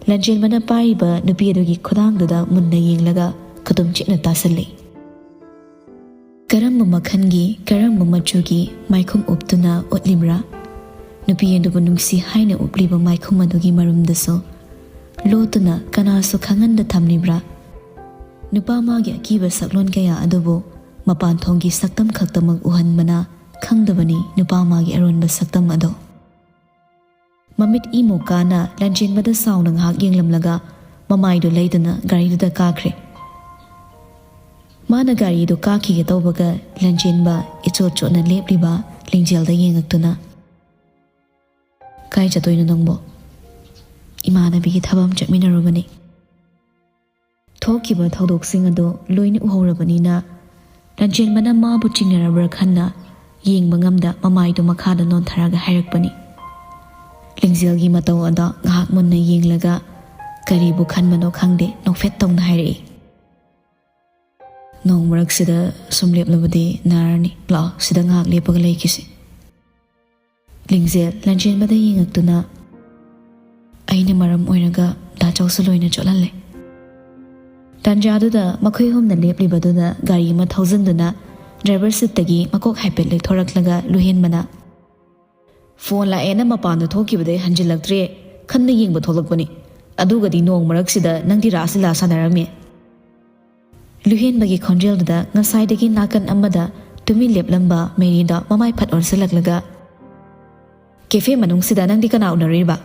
ꯂꯟꯆꯦꯟꯕꯅ ꯄꯥꯏꯔꯤꯕ ꯅꯨꯄꯤ ꯑꯗꯨꯒꯤ ꯈꯨꯗꯥꯡꯗꯨꯗ ꯃꯨꯟꯅ ꯌꯦꯡꯂꯒ ꯈꯨꯗꯨꯝ ꯆꯦꯠꯅ ꯇꯥꯁꯤꯜꯂꯤ꯫ ꯀꯔꯝꯕ ꯃꯈꯜꯒꯤ, ꯀꯔꯝꯕ ꯃꯆꯨꯒꯤ ꯃꯥꯏꯈꯨꯝ ꯎꯞꯇꯨꯅ ꯎꯠꯂꯤꯕ꯭ꯔꯥ? ꯅꯨꯄꯤ ꯑꯗꯨꯕꯨ ꯅꯨꯡꯁꯤ ꯍꯥꯏꯅ ꯎꯞꯂꯤꯕ ꯃꯥꯏꯈꯨꯝ ꯑꯗꯨꯒꯤ ꯃꯔꯨꯝꯗꯁꯨ ꯂꯣꯠꯇꯨꯅ ꯀꯅꯥꯁꯨ ꯈꯪꯍꯟꯗ ꯊꯝꯂꯤꯕ꯭ꯔꯥ? ꯅꯨꯄꯥ ꯃꯥꯒꯤ ꯑꯀꯤꯕ ꯁꯛꯂꯣꯟ ꯀꯌꯥ ꯑꯗꯨꯕꯨ ꯃꯄꯥꯟ ꯊꯣꯡꯒꯤ ꯁꯛꯇꯝ ꯈꯛꯇꯃꯛ ꯎꯍꯟꯕꯅ ꯈꯪꯗꯕꯅꯤ ꯅꯨꯄꯥ ꯃꯥꯒꯤ ꯑꯔꯣꯟꯕ ꯁꯛꯇꯝ ꯑꯗꯣ꯫ ꯃꯃꯤꯠ ꯏꯃꯣ ꯀꯥꯅ ꯂꯟꯆꯦꯟꯕꯗ ꯆꯥꯎꯅ ꯉꯥꯏꯍꯥꯛ ꯌꯦꯡꯂꯝꯂꯒ ꯃꯃꯥꯏꯗꯨ ꯂꯩꯗꯨꯅ ꯒꯥꯔꯤꯗꯨꯗ ꯀꯥꯈ꯭ꯔꯦ꯫ ꯃꯥꯅ ꯒꯥꯔꯤꯗꯨ ꯀꯥꯈꯤꯒꯦ ꯇꯧꯕꯒ ꯂꯟꯆꯦꯟꯕ ꯏꯆꯣꯠ ꯆꯣꯠꯅ ꯂꯦꯞꯂꯤꯕ ꯂꯤꯡꯖꯦꯜꯗ ꯌꯦꯡꯉꯛꯇꯨꯅ, "ꯀꯥꯏ ꯆꯠꯇꯣꯏꯅꯣ ꯅꯪꯕꯣ? ꯏꯃꯥꯟꯅꯕꯤꯒꯤ ꯊꯕꯛ ꯑꯃ ꯆꯠꯃꯤꯟꯅꯔꯨꯕꯅꯤ꯫" ꯊꯣꯛꯈꯤꯕ ꯊꯧꯗꯣꯛꯁꯤꯡ ꯑꯗꯨ ꯂꯣꯏꯅ ꯎꯍꯧꯔꯕꯅꯤꯅ ꯂꯟꯆꯦꯟꯕꯅ ꯃꯥꯕꯨ ꯆꯤꯡꯅꯔꯕ꯭ꯔꯥ ꯈꯟꯅ ꯌꯦꯡꯕ ꯉꯝꯗ ꯃꯃꯥꯏꯗꯨ ꯃꯈꯥꯗ ꯅꯣꯟꯊꯔꯒ ꯍꯥꯏꯔꯛꯄꯅꯤ꯫ ꯂꯤꯡꯖꯦꯜꯒꯤ ꯃꯇꯧ ꯑꯗꯣ ꯉꯥꯏꯍꯥꯛ ꯃꯨꯟꯅ ꯌꯦꯡꯂꯒ ꯀꯔꯤꯕꯨ ꯈꯟꯕꯅꯣ ꯈꯪꯗꯦ ꯅꯣꯛꯐꯦꯠ ꯇꯧꯅ ꯍꯥꯏꯔꯛꯏ, "ꯅꯣꯡ ꯃꯔꯛꯁꯤꯗ ꯁꯨꯝ ꯂꯦꯞꯂꯕꯗꯤ ꯅꯥꯔꯅꯤ꯫ ꯂꯥꯛꯑꯣ, ꯁꯤꯗ ꯉꯥꯏꯍꯥꯛ ꯂꯦꯞꯄꯒ ꯂꯩꯈꯤꯁꯤ꯫" ꯂꯤꯡꯖꯦꯜ ꯂꯟꯆꯦꯟꯕꯗ ꯌꯦꯡꯉꯛꯇꯨꯅ, "ꯑꯩꯅ ꯃꯔꯝ ꯑꯣꯏꯔꯒ ꯗꯥ ꯆꯧꯁꯨ ꯂꯣꯏꯅ ꯆꯣꯠꯍꯜꯂꯦ꯫" ꯇꯥꯟꯖꯥꯗꯨꯗ ꯃꯈꯣꯏ ꯑꯍꯨꯝꯅ ꯂꯦꯞꯂꯤꯕꯗꯨꯗ ꯒꯥꯔꯤ ꯑꯃ ꯊꯧꯖꯤꯟꯗꯨꯅ ꯗ꯭ꯔꯥꯏꯚꯔ ꯁꯤꯠꯇꯒꯤ ꯃꯀꯣꯛ ꯍꯥꯏꯐꯦꯠ ꯂꯦꯛꯊꯣꯔꯛꯂꯒ ꯂꯨꯍꯦꯟꯕꯅ, "ꯐꯣꯟ ꯂꯥꯛꯑꯦꯅ ꯃꯄꯥꯟꯗ ꯊꯣꯛꯈꯤꯕꯗꯩ ꯍꯟꯖꯤꯜꯂꯛꯇ꯭ꯔꯦ, ꯈꯟꯅ ꯌꯦꯡꯕ ꯊꯣꯛꯂꯛꯄꯅꯤ꯫ ꯑꯗꯨꯒꯗꯤ ꯅꯣꯡ ꯃꯔꯛꯁꯤꯗ ꯅꯪꯗꯤ ꯔꯥꯁ ꯂꯤꯂꯥ ꯁꯥꯟꯅꯔꯝꯃꯦ꯫" ꯂꯨꯍꯦꯟꯕꯒꯤ ꯈꯣꯟꯖꯦꯜꯗꯨꯗ ꯉꯁꯥꯏꯗꯒꯤ ꯅꯥꯀꯟ ꯑꯃꯗ ꯇꯨꯃꯤꯟ ꯂꯦꯞꯂꯝꯕ ꯃꯦꯔꯤꯗꯣ ꯃꯃꯥꯏ ꯐꯠ ꯑꯣꯟꯁꯤꯜꯂꯛꯂꯒ, "ꯀꯦꯐꯦ ꯃꯅꯨꯡꯁꯤꯗ ꯅꯪꯗꯤ ꯀꯅꯥ ꯎꯅꯔꯨꯏꯕ?"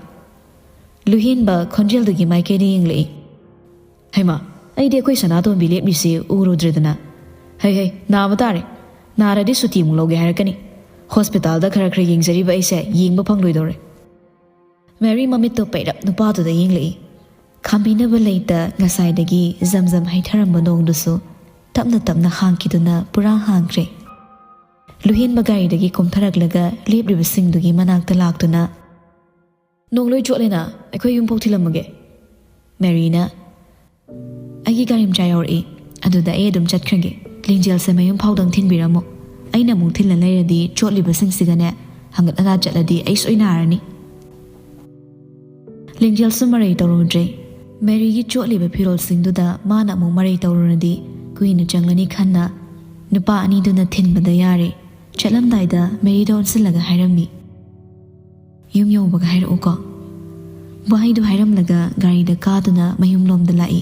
ꯂꯨꯍꯦꯟꯕ ꯈꯣꯟꯖꯦꯜꯗꯨꯒꯤ ꯃꯥꯏꯀꯩꯗ ꯌꯦꯡꯂꯛꯏ꯫ "ꯍꯩꯃꯥ, ꯑꯩꯗꯤ ꯑꯩꯈꯣꯏ ꯁꯅꯥꯇꯣꯝꯕꯤ ꯂꯦꯞꯂꯤꯁꯤ ꯎꯔꯨꯗ꯭ꯔꯦꯗꯅ꯫ ꯍꯩ ꯍꯩ, ꯅꯥꯕ ꯇꯥꯔꯦ꯫ ꯅꯥꯔꯗꯤ ꯁꯨꯇꯤ ꯑꯃꯨꯛ ꯂꯧꯒꯦ ꯍꯥꯏꯔꯛꯀꯅꯤ꯫ ꯍꯣꯁꯄꯤꯇꯥꯜꯗ ꯈꯔ ꯈꯔ ꯌꯦꯡꯖꯔꯤꯕ ꯑꯩꯁꯦ ꯌꯦꯡꯕ ꯐꯪꯂꯣꯏꯗꯧꯔꯦ꯫ ꯃꯦꯔꯤ ꯃꯃꯤꯠꯇꯣ ꯄꯩꯔꯞ ꯅꯨꯄꯥꯗꯨꯗ ꯌꯦꯡꯂꯛꯏ꯫ ꯈꯥꯝꯕꯤꯅꯕ ꯂꯩꯇ ꯉꯁꯥꯏꯗꯒꯤ ꯖꯝ ꯖꯝ ꯍꯩꯊꯔꯝꯕ ꯅꯣꯡꯗꯨꯁꯨ ꯇꯞꯅ ꯇꯞꯅ ꯍꯥꯡꯈꯤꯗꯨꯅ ꯄꯨꯔꯥ ꯍꯥꯡꯈ꯭ꯔꯦ꯫ ꯂꯨꯍꯦꯟꯕ ꯒꯥꯔꯤꯗꯒꯤ ꯀꯨꯝꯊꯔꯛꯂꯒ ꯂꯦꯞꯂꯤꯕꯁꯤꯡꯗꯨꯒꯤ ꯃꯅꯥꯛꯇ ꯂꯥꯛꯇꯨꯅ, "ꯅꯣꯡ ꯂꯣꯏ ꯆꯣꯠꯂꯦꯅ, ꯑꯩꯈꯣꯏ ꯌꯨꯝꯐꯥꯎ ꯊꯤꯜꯂꯝꯃꯒꯦ?" ꯃꯦꯔꯤꯅ, "ꯑꯩꯒꯤ ꯒꯥꯔꯤ ꯃꯆꯥ ꯌꯧꯔꯛꯏ, ꯑꯗꯨꯗ ꯑꯩ ꯑꯗꯨꯝ ꯆꯠꯈ꯭ꯔꯒꯦ꯫ ꯂꯤꯡꯖꯦꯜꯁꯦ ꯃꯌꯨꯝ ꯐꯥꯎꯗꯪ ꯊꯤꯟꯕꯤꯔꯝꯃꯣ꯫ ꯑꯩꯅ ꯑꯃꯨꯛ ꯊꯤꯜꯂ ꯂꯩꯔꯗꯤ ꯆꯣꯠꯂꯤꯕꯁꯤꯡꯁꯤꯒꯅꯦ ꯍꯪꯒꯠ ꯍꯟꯗꯥ ꯆꯠꯂꯗꯤ ꯑꯩ ꯁꯣꯏ ꯅꯥꯔꯅꯤ꯫" ꯂꯤꯡꯖꯦꯜꯁꯨ ꯃꯔꯩ ꯇꯧꯔꯨꯗ꯭ꯔꯦ꯫ ꯃꯦꯔꯤꯒꯤ ꯆꯣꯠꯂꯤꯕ ꯐꯤꯔꯣꯜꯁꯤꯡꯗꯨꯗ ꯃꯥꯅ ꯑꯃꯨꯛ ꯃꯔꯩ ꯇꯧꯔꯨꯔꯗꯤ ꯀꯨꯏꯅ ꯆꯪꯂꯅꯤ ꯈꯟꯅ ꯅꯨꯄꯥ ꯑꯅꯤꯗꯨꯅ ꯊꯤꯟꯕꯗ ꯌꯥꯔꯦ꯫ ꯆꯠꯂꯝꯗꯥꯏꯗ ꯃꯦꯔꯤꯗ ꯑꯣꯟꯁꯤꯜꯂꯒ ꯍꯥꯏꯔꯝꯃꯤ, "ꯌꯨꯝ ꯌꯧꯕꯒ ꯍꯥꯏꯔꯛꯎꯀꯣ꯫" ꯋꯥꯍꯩꯗꯨ ꯍꯥꯏꯔꯝꯂꯒ ꯒꯥꯔꯤꯗ ꯀꯥꯗꯨꯅ ꯃꯌꯨꯝꯂꯣꯝꯗ ꯂꯥꯛꯏ꯫